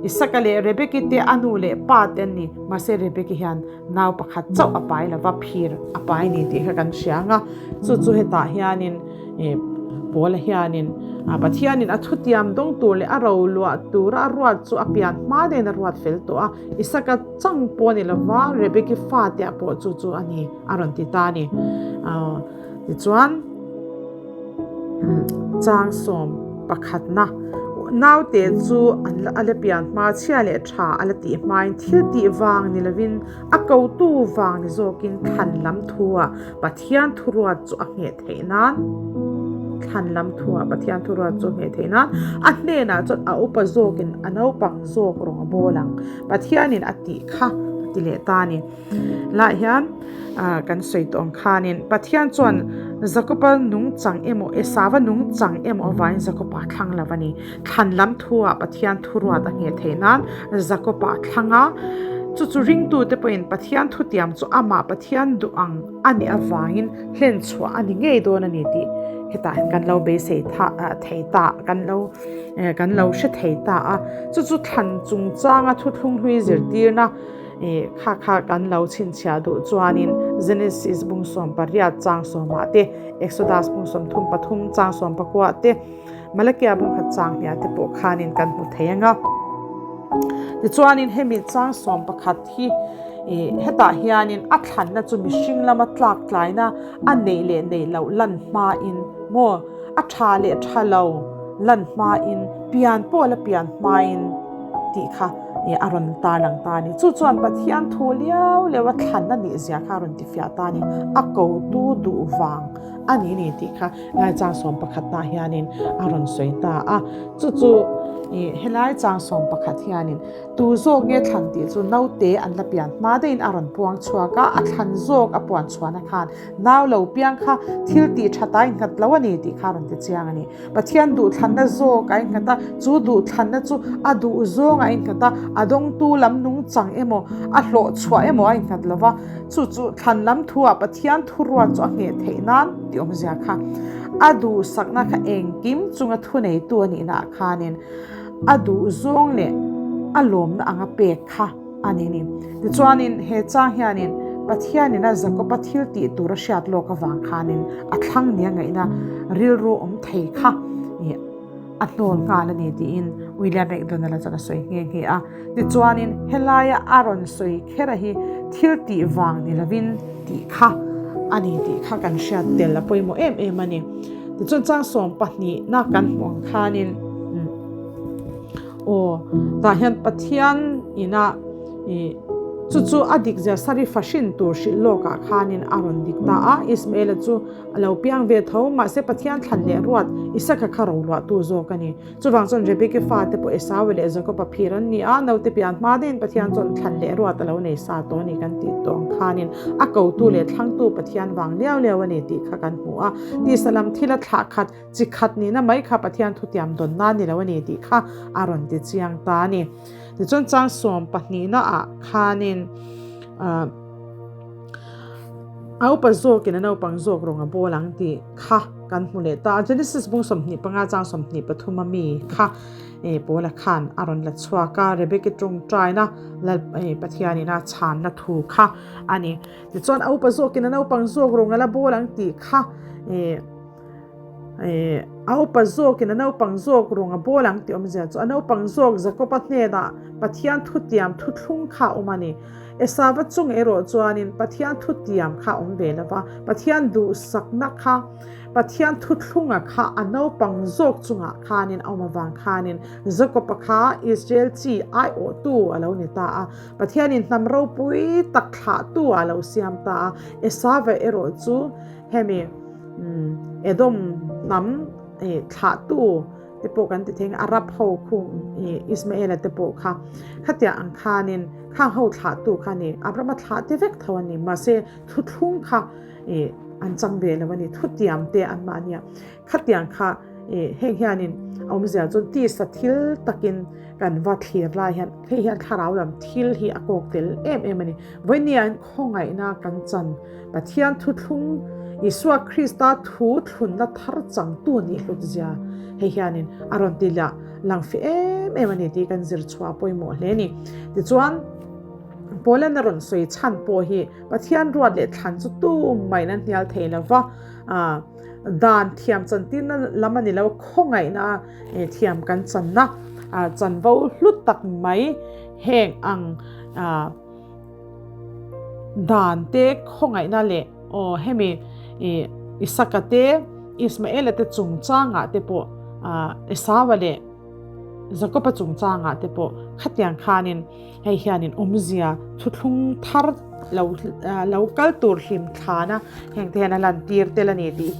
Isaka leh Rebeki te a nu leh pa te an ni. Mahse Rebeki hian nau pakhat chauh a pai lova, phir a pai ni tih kha kan hria ang a. Chu chu hetah hianin ih Paula hianin Pathianin a thutiam dawng tur leh a ro luah tura a ruat chu a pian hma deuhin a ruat fel tawh a. Isaka chang pawh a ni lova, Rebeki fateah pawh chu chu a ni a rawn ti ta a ni. Tichuan. Changsawm pakhatna naute chu an a la pian hma chhia leh tha a la tih hmain thil tih vang ni lovin a kotu vang ni zawkin thlan lam thuah Pathian thuruat chu a ngheh theih nan thlan lam thuah Pathian thuruat chu a ngheh theih nan a hnenah chuan a upa zawkin a naupang zawk rawng a bawl ang Pathianin a tih kha a ti leh ta a ni. Lah hian kan sawi tawh ang khanin Pathian chuan Jakoba nungchang emaw Esava nungchang emaw avangin Jakoba a thlang lo a ni. Thlan lam thuah Pathian thuruat a ngheh theih nan Jakoba a thlang a, chu chu ringtute pawhin Pathian thutiam chu amah Pathian duh ang a nih avangin hlen chhuah a ni ngei dawn a ni tih hetah hian kan lo beisei thei ta kan lo kan lo hre thei ta a. Chu chu thlan chungchanga thuthlung hlui zirtirna. Ih, kha kha kan lo chhinchhiah duh chuanin Genesis bung 18 chang sawmah te, Exodus bung 33 chang 19 te, Malakia bung khat chang hniah te pawh khanin kan hmu thei ang a. Tichuanin hemi chang 11 hi hetah hianin a thlanna chu mihring lama tlak tlaina a neih leh neih loh lan hmain maw a tha leh tha lo lan hmain pian pawh la pian hmain tih kha a rawn tarlang ta a ni. Chu chuan Pathian thu liau liau a thlanna nih zia kha a rawn tifiah ta a ni. A kotu duh vang a ni ni tih kha Lai chang 11 ah hianin a rawn sawi ta a. Chu chu helai chang 11 hianin tu zawk nge thlan tih chu naute an la pian hma deuhin a rawn puang chhuak a, a thlan zawk a puan chhuahna khan nau lo piang kha thil tih that a innghat lo a ni tih kha a rawn ti chiang a ni. Pathian duhthlanna zawk a innghat a, chu duhthlanna chu a duh zawng a innghat a, a dawngtu lam nungchang emaw a hlawh chhuah emaw a innghat lo va. Chu chu thlan lam thuah Pathian thuruat chu a ngheh theih nan tih awmzia kha a duhsakna kha engkim chunga thuneitu a nihnaah khanin a duhzawng leh a lawmna anga pek kha a ni ni. Tichuanin he chang hianin Pathianin a Jakoba thil tih tur a hriat lawk avang khanin a thlang nia ngaihna rilru awm thei kha a hnawl nghal a ni tiin William McDonald-a chuan a sawi nghe nghe a. Tichuanin helaia a rawn sawi kher a hi thil tih vang ni lovin tih kha a ni tih kha kan hriat tel a pawimawh em em a ni. Tichuan chang 12 na kan hmuh ang khanin aw tah hian Pathian ina ih chu chu a dik zia sari fahrin tur hrilh lawkah khanin a rawn dik ta a, Ismael-a chu A lo piang ve tho, mahse Pathian thlan leh ruat Isaka kha roluahtu zawk a ni. Chuvang chuan Rebeki fate pawh Esaua leh Jakoba phir an ni a, naute pian hma deuhin Pathian chuan thlan leh ruat a lo nei sa tawh a ni kan tih tawh ang khanin a kotu leh thlangtu Pathian vang liau liau a ni tih kha kan hmu a. Tisa lam thila thlah khat, chi khat nihna mai kha Pathian thutiam dawnna ni lo a ni tih kha a rawn ti chiang ta a ni. Tichuan chang 12 ah khanin ah. A upa zawkin a naupang zawk rawng a bawl ang tih kha kan hmu leh ta a. Genesis bung 25 chang 23 a mi kha Paula khan a rawn la chhuak a, Rebeki tawngtaina Lal Pathianin a chhanna thu kha a ni. Tichuan a upa zawkin a naupang zawk rawng a la bawl ang tih kha A upa zawkin a naupang zawk rawng a bawl ang tih awmzia chu a naupang zawk Jakoba hnenah Pathian thutiam thuthlung kha a awm a ni. Esava chung erawh chuanin Pathian thutiam kha a awm ve lo va, Pathian duhsakna kha, Pathian thuthlunga kha a naupang zawk chungah khanin a awm avang khanin Jakoba kha Israel chi aiawhtu a lo ni ta a, Pathianin hnam ropui tak thlahtu a lo siam ta a, Esava erawh chu Hemi Edom hnam thlahtu te pawh kan ti thei ang, Arab ho khung Ismaela te pawh kha khatiang ang khanin khang ho thlahtu kha a ni, Abrahama thlah te vek tho a ni, mahse thuthlung kha an chang ve lo a ni, thutiam te an mahni a, khatiang kha heng hianin a awmzia chuan tisa thil takin kan va thlir lai hian hei hian thlarau lam thil hi a kawk tel em em a ni, vawinia in khawngaihna kan chan. Pathian thuthlung, Isua Krista thu thlunna thar changtu nih hlut zia hei hianin a rawn ti lah lang fih em em a ni tih kan zir chhuah a pawimawh hle a ni. Tichuan, Paulan a rawn sawi chhan pawh hi Pathian ruat leh thlan chu tumah an hnial thei lo va, dan thiam chantirna lam a ni lo, khawngaihna thiam kan channa chanvo hlu tak mai heng ang Dan te khawngaihna leh aw hemi ih Isaka te Ismaela te chungchangah te pawh ah Esaua leh Jakoba chungchangah te pawh khatiang khanin hei hianin awmzia thuthlung thar lo lo kal tur hlim thlana heng te hian a lantir tel a ni tih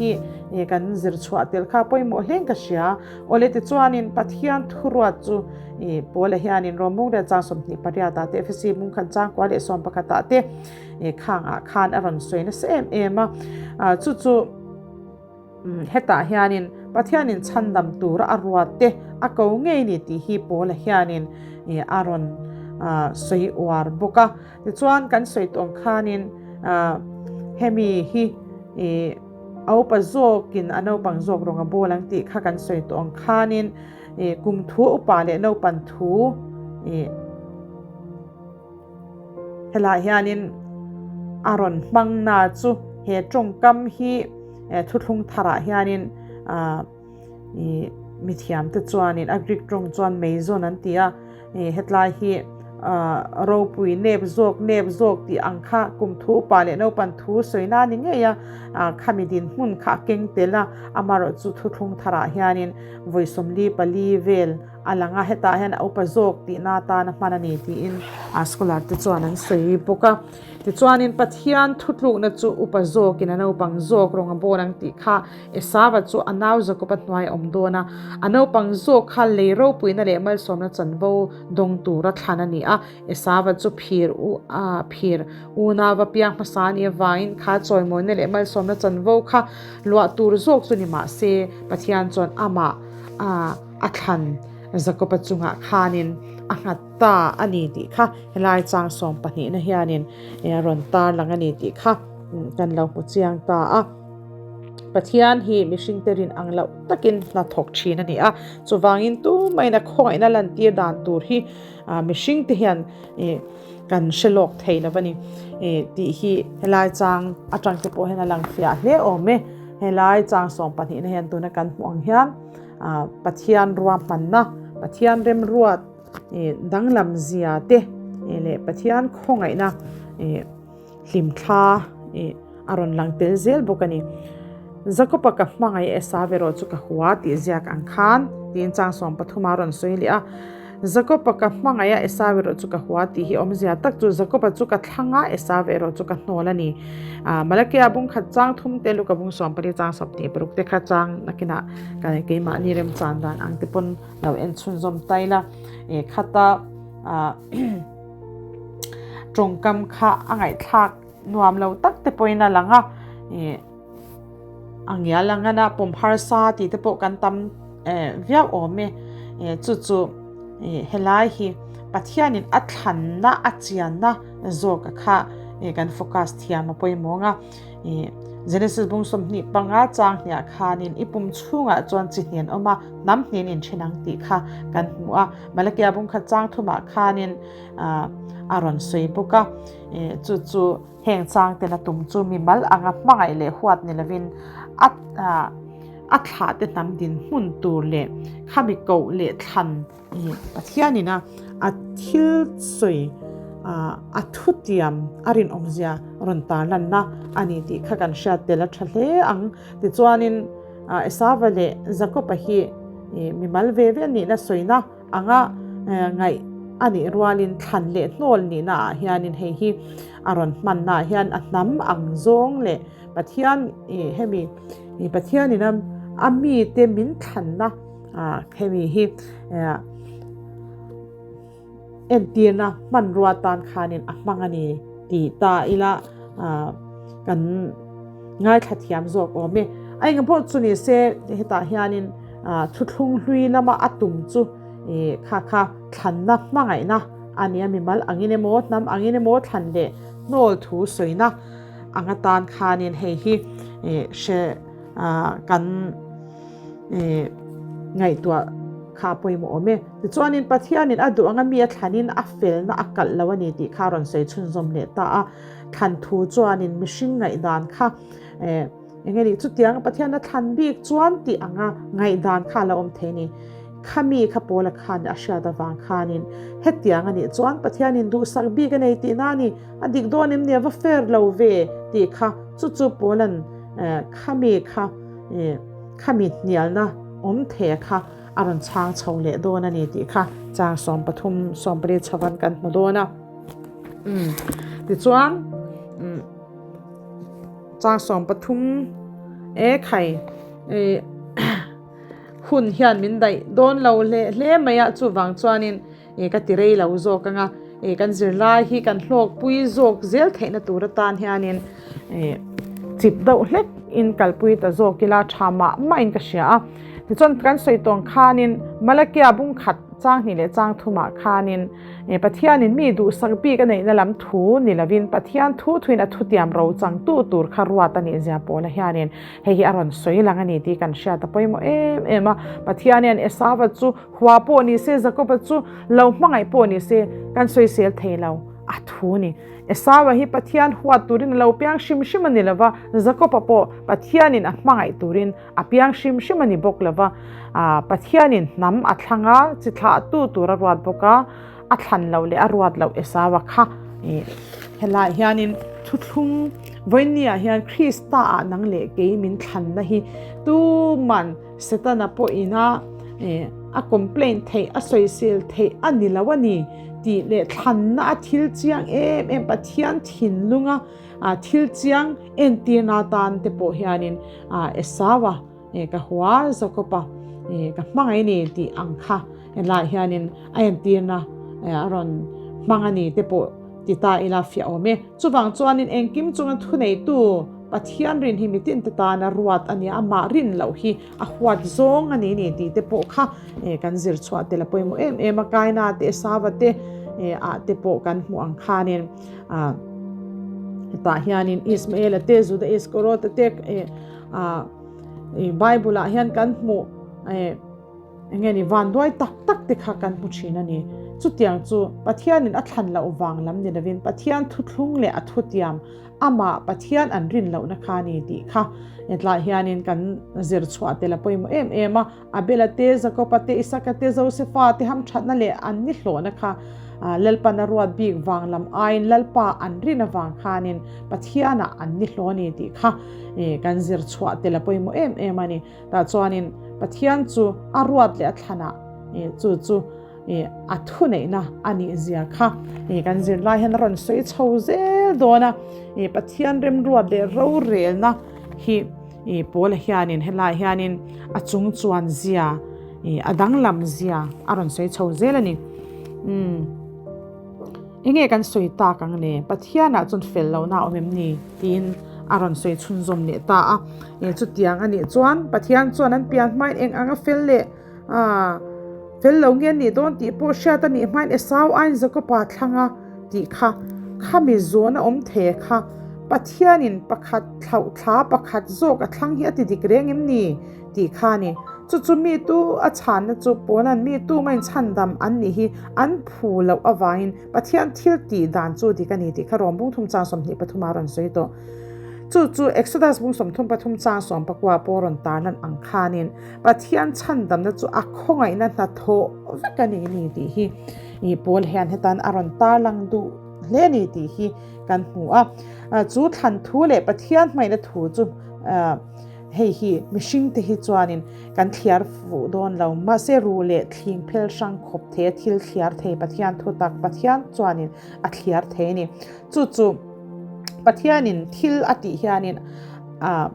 hi kan zir chhuah tel kha pawimawh hle in ka hria. Awle tichuanin Pathian thuruat chu I Paula hianin Rom bungrel chang 28 ah te, Efesi bungkhat chang 11 ah te khang ah khan a rawn sawi nasa em em a. Chu chu hetah hianin Pathianin chhandam tura a ruat te a ko ngei ni tih hi Paula hianin a rawn sawi uar bawk a. Tichuan kan sawi tawh ang khanin hemi hi a upa zawkin a naupang zawk rawng a bawl ang tih kha kan sawi tawh ang khanin I kum thu upa leh naupan thu i helai hianin a rawn hmang na chu he tawngkam hi thuthlung tharah hianin ih mithiamte chuanin a Greek tawng chuan meizawn an ti a, ih hetlai hi ah ropui nep zawk nep zawk tih ang kha kum thu upa leh naupang thu sawi na ni ngei a, ah khami dinhmun kha a keng tel a, amaherawh chu thuthlung tharah hianin vawi 44 vel a lang a, hetah hian a upa zawk tihna atana hman a ni tiin ah scholar te chuan an sawi bawk a. Tichuanin Pathian thutlukna chu upa zawkin a naupang zawk rawng a bawn ang tih kha Esava chu a nau Jakoba hnuai a awm dawn a. A naupang zawk kha lei ropuina leh malsawmna chanvo dawng tura thlan a ni a. Esava chu phir u a phir unauva piang hmasa a nih avangin kha chawimawina leh malsawmna chanvo kha luah tur zawk chu ni mah se Pathian chuan amah a a thlan Jakoba chungah khanin a nghat ta a ni tih kha helai chang 12 na hianin a rawn tar lang a ni tih kha kan lo hmu chiang ta a. Pathian hi mihringte rin ang loh takin hna thawk thin a ni a, chuvangin tumahin a khawngaihna lantir dan tur hi mihringte hian kan hre lawk thei lo a ni tih hi helai chang atangte pawh hian a lang fiah hle awm e. Helai chang 12 na hian tuna kan hmuh ang hian Pathian ruahmanna, Pathian remruat danglam zia te leh Pathian khawngaihna hlimthla a rawn lang tel zel bawk a ni. Jakob-a ka hmangaih Esau erawh chu ka hua tih ziak ang khan tiin chang 13 a rawn sawi leh a. Jakob-a ka hmangaih a Esau erawh chu ka hua tih hi awmzia tak chu Jakob-a chu ka thlang a Esau erawh chu ka hnawl a ni. Malakia bung khat chang thum te Luka bung 14 chang 26 te kha chang nakinah keimahni remchan dan ang te pawn lo en chhunzawm tai la e khata tawngkam kha a ngaihthlak nuam lo tak te pawhin a lang a e a ngial ang a pawm harsa tih te pawh kan tam viau awm e e chu chu e helai hi Pathianin a thlanna a chianna zawk a kha e kan focus thiam a pawimawh ang a. I Genesis bung 25 chang hniah khanin i pum chhungah chuan chi hnian awm a, hnam hnian inthen ang tih kha kan hmu a. Malakia bung khat chang thumah khanin a rawn sawi bawk a. Chu chu heng chang ten a tum chu mimal anga hmangaih leh huat ni lovin a a thlah te hnam dinhmun tur leh khami koh leh thlan Pathianin a a thil sawi a thutiam a rinawmzia rawn tarlanna a ni tih kha kan hriat tel a tha hle ang. Tichuanin Esava leh Jakoba hi mimal ve ve nihna sawina anga ngaih a nih rualin thlan leh hnawl nihna ah hianin hei hi a rawn hmanna ah hian a hnam ang zawng leh Pathian hemi Pathianin a mite min thlanna Ah, hemi hi eh, entirna hmanrua tan khanin a hmang a ni ti ta ila ah, kan ngaithla thiam zawk awm e. A eng pawh chu ni se hetah hianin ah, thuthlung hlui lama a tum chu eh, kha kha thlanna hmangaihna a ni a, mimal angin emaw hnam angin emaw thlan leh hnawl thu sawina anga tan khanin hei hi eh, hre ah, kan ngaihtuah kha a pawimawh awm e. Tichuanin Pathianin a duh anga mi a thlanin a felna a kalh lo a ni tih kha a rawn sawi chhunzawm leh ta a. Thlan thu chuanin mihring ngaihdan kha eng nge nih chutiang Pathian a thlan bik chuan tih anga ngaihdan kha a lo awm thei a ni. Kha mi kha Paula khan a hriat avang khanin hetiang a nih chuan Pathianin duhsak bik a nei tihna a ni, a dik dawn em ni a va fair lo ve tih kha chu chu Paula'n kha mi kha Khami hnialna awm thei kha a rawn chhang chho leh dawn a ni tih kha chang 13 14 chhovan kan hmu dawn a. Tichuan chang 13 e khai hun hian min daih dawn lo hle hle mai a chuvang chuanin E ka ti rei lo zawk anga e kan zirlai hi kan hlawkpui zawk zel theihna tur atan hianin e chip deuh hlek in kalpui ta zawk ila tha mah mah in ka hria a. Tichuan kan sawi tawng khanin Malakia bung khat chang hnih leh chang thumah khanin e Pathianin mi duhsak bik a neihna lam thu ni lovin Pathian thu thuin a thutiam ro changtu tur kha ruat a nih zia pawla hianin hei hi a rawn sawi lang a ni tih kan hriat a pawimawh em em a. Pathian hian Esava chu Hua pawh ni se, Jakoba chu lo hmangaih pawh ni se, kan sawisel thei lo. a thu a ni. Esaua hi Pathian huat turin a lo piang hrim hrim a ni lo va, Jakoba pawh Pathianin a hmangaih turin a piang hrim hrim a ni bawk lo va. Pathianin hnam a thlang a, chi thlahtu tur a ruat bawk a, a thlan loh leh a ruat loh Esaua kha helaiah hianin thuthlung vawinia hian Krista ah nang leh kei min thlanna hi tuman Setana pawhina a complaint theih, a sawisel theih a ni lo a ni tih leh thlanna a thil chiang em em Pathian thinlunga thil chiang entirna atan te pawh hianin Esaua ka hua Jakoba ka hmangaih a ni tih ang kha helaiah hianin a entirna a rawn hmang a ni te pawh ti ta ila fiah awm e. Chuvang chuanin engkim chunga thuneitu Pathian rin hi mitin te tana ruat a nia, amah rin loh hi a huat zawng a ni ni tih te pawh kha kan zir chhuah tel a pawimawh em em a, Kaina te Esava te ah te pawh kan hmuh ang khanin hetah hianin Ismaela te Juda Iskarota te Bible ah hian kan hmuh Enge ni vanduai tak tak te kha kan hmu thin a ni. Chutiang chu Pathianin a thlan loh vang lam ni lovin Pathian thuthlung leh a thutiam amah Pathian an rin lohna kha a ni tih kha hetlaiah hianin kan zir chhuah tel a pawimawh em em a. Abela te, Jakoba te, Isaka te, Josefa te hamthatna leh an ni hlawhna kha Lalpan a ruat bik vang lam aiin Lalpa an rin avang khanin Pathianah an ni hlawh a ni tih kha kan zir chhuah tel a pawimawh em em a ni. Tah chuanin Pathian chu a ruat leh a thlanah chu chu a thuneihna a nih zia kha kan zirlai hian a rawn sawi chho zel dawn a. Pathian remruat leh rorelna hi Paula hianin helaiah hianin a chung chuan zia a danglam zia a rawn sawi chho zel a ni. Enge kan sawi tak ang le? Pathianah chuan fel lohna a awm em ni? tiin a rawn sawi chhunzawm leh ta a. E chutiang a nih chuan Pathian chuan an pian hmain eng anga fel leh ah fel lo nge nih dawn tih pawh hriat a nih hmain Esau aiin Jakoba thlang a tih kha khami zawn a awm thei kha Pathianin pakhat thlauh thla pakhat zawk a thlang hi a ti dik reng em ni? Tih kha a ni. Chu chu mi tu a chhanna chu Paula'n mi tu main chhandam an nih hi an phu loh avangin Pathian thil tih dan chu dik a ni tih kha Rom bung thum chang 23 a rawn sawi tawh. Chu chu Exodus bung 33 chang 19 pawh rawn tarlan ang khanin Pathian chhandamna chu a khawngaihna hnathawh vek a ni ni tih hi Paul hian hetan a rawn tarlang duh hle a ni tih hi kan hmu a. Chu thlan thu leh Pathian hmangaihna thu chu Hei hi mihringte hi chuanin kan thliar fuh dawn lo, mahse ruh leh thling phel hrang khawp thei a thil thliar thei Pathian thutak Pathian chuanin a thliar thei a ni. Chu chu Pathianin thil a tih hianin ah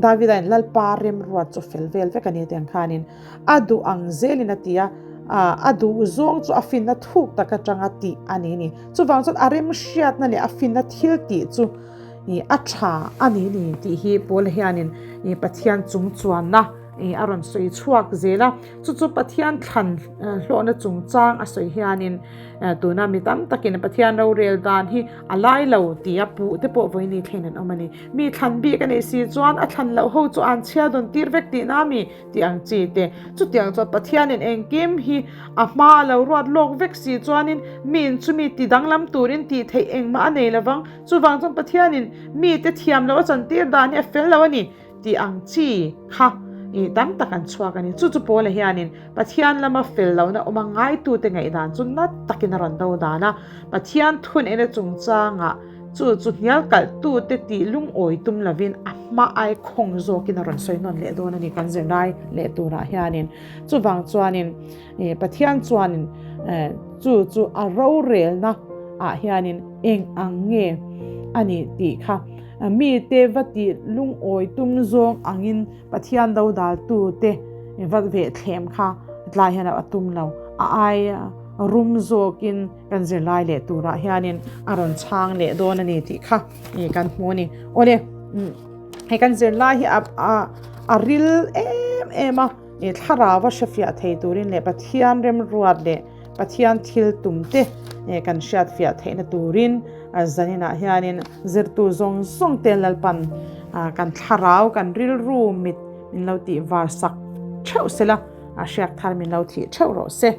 Davida in Lalpa remruat chu fel vel vek a ni tiang khanin a duh ang zelin a ti a, a duh zawng chu a finna thuk tak atanga tih a ni ni. Chuvang chuan a remhriatna leh a finna thil tih chu I a tha a ni ni tih hi Paula hianin i Pathian chung chuanna i a rawn sawi chhuak zel a, chu chu Pathian thlan hlawhna chungchang a sawi hianin tuna mi tam takin Pathian rorel dan hi a lai lo tia puh te pawh vawiin thlen an awm a ni. Mi thlan bik a nih si chuan a thlan loh ho chu an chhia dawn tir vek tihna a mi tih ang chi te. Chutiang chuan Pathianin engkim hi a hma a lo ruat lawk vek si chuanin miin chumi ti danglam turin tih theih engmah a nei lovang. Chuvang chuan Pathianin mite thiam loh a chantir dan hi a fel lo a ni tih ang chi kha i tam tak an chhuak a ni. Chu chu Paula hianin Pathian lama fel lohna awm a ngaitute ngaihdan chu nat takin a rawn do dan a. Pathian thuneihna chungchangah chu chu hnial kalhtute tih lungawi tum lovin a hma ai khawng zawkin a rawn sawi nawn leh dawn a ni kan zirlai leh turah hianin. Chuvang chuanin Pathian chuanin chu chu a rorelna ah hianin eng ang nge a nih tih kha mite va tih lungawi tum zawng angin Pathian dodaltute va veh thlem kha tlai hian a tum lo. A ai rum zawkin kan zirlai leh turah hianin a rawn chhang leh dawn a ni tih kha kan hmu a ni. Awle, hei kan zirlai hi a ril em em a, thlarau a hrefiah thei turin leh Pathian remruat leh Pathian thil tum te kan hriat fiah theihna turin zaninah hianin zirtu zawng zawng te Lalpan kan thlarau kan rilru mit min lo tih var sak theuh sela, hriak thar min lo thih theuh rawh se.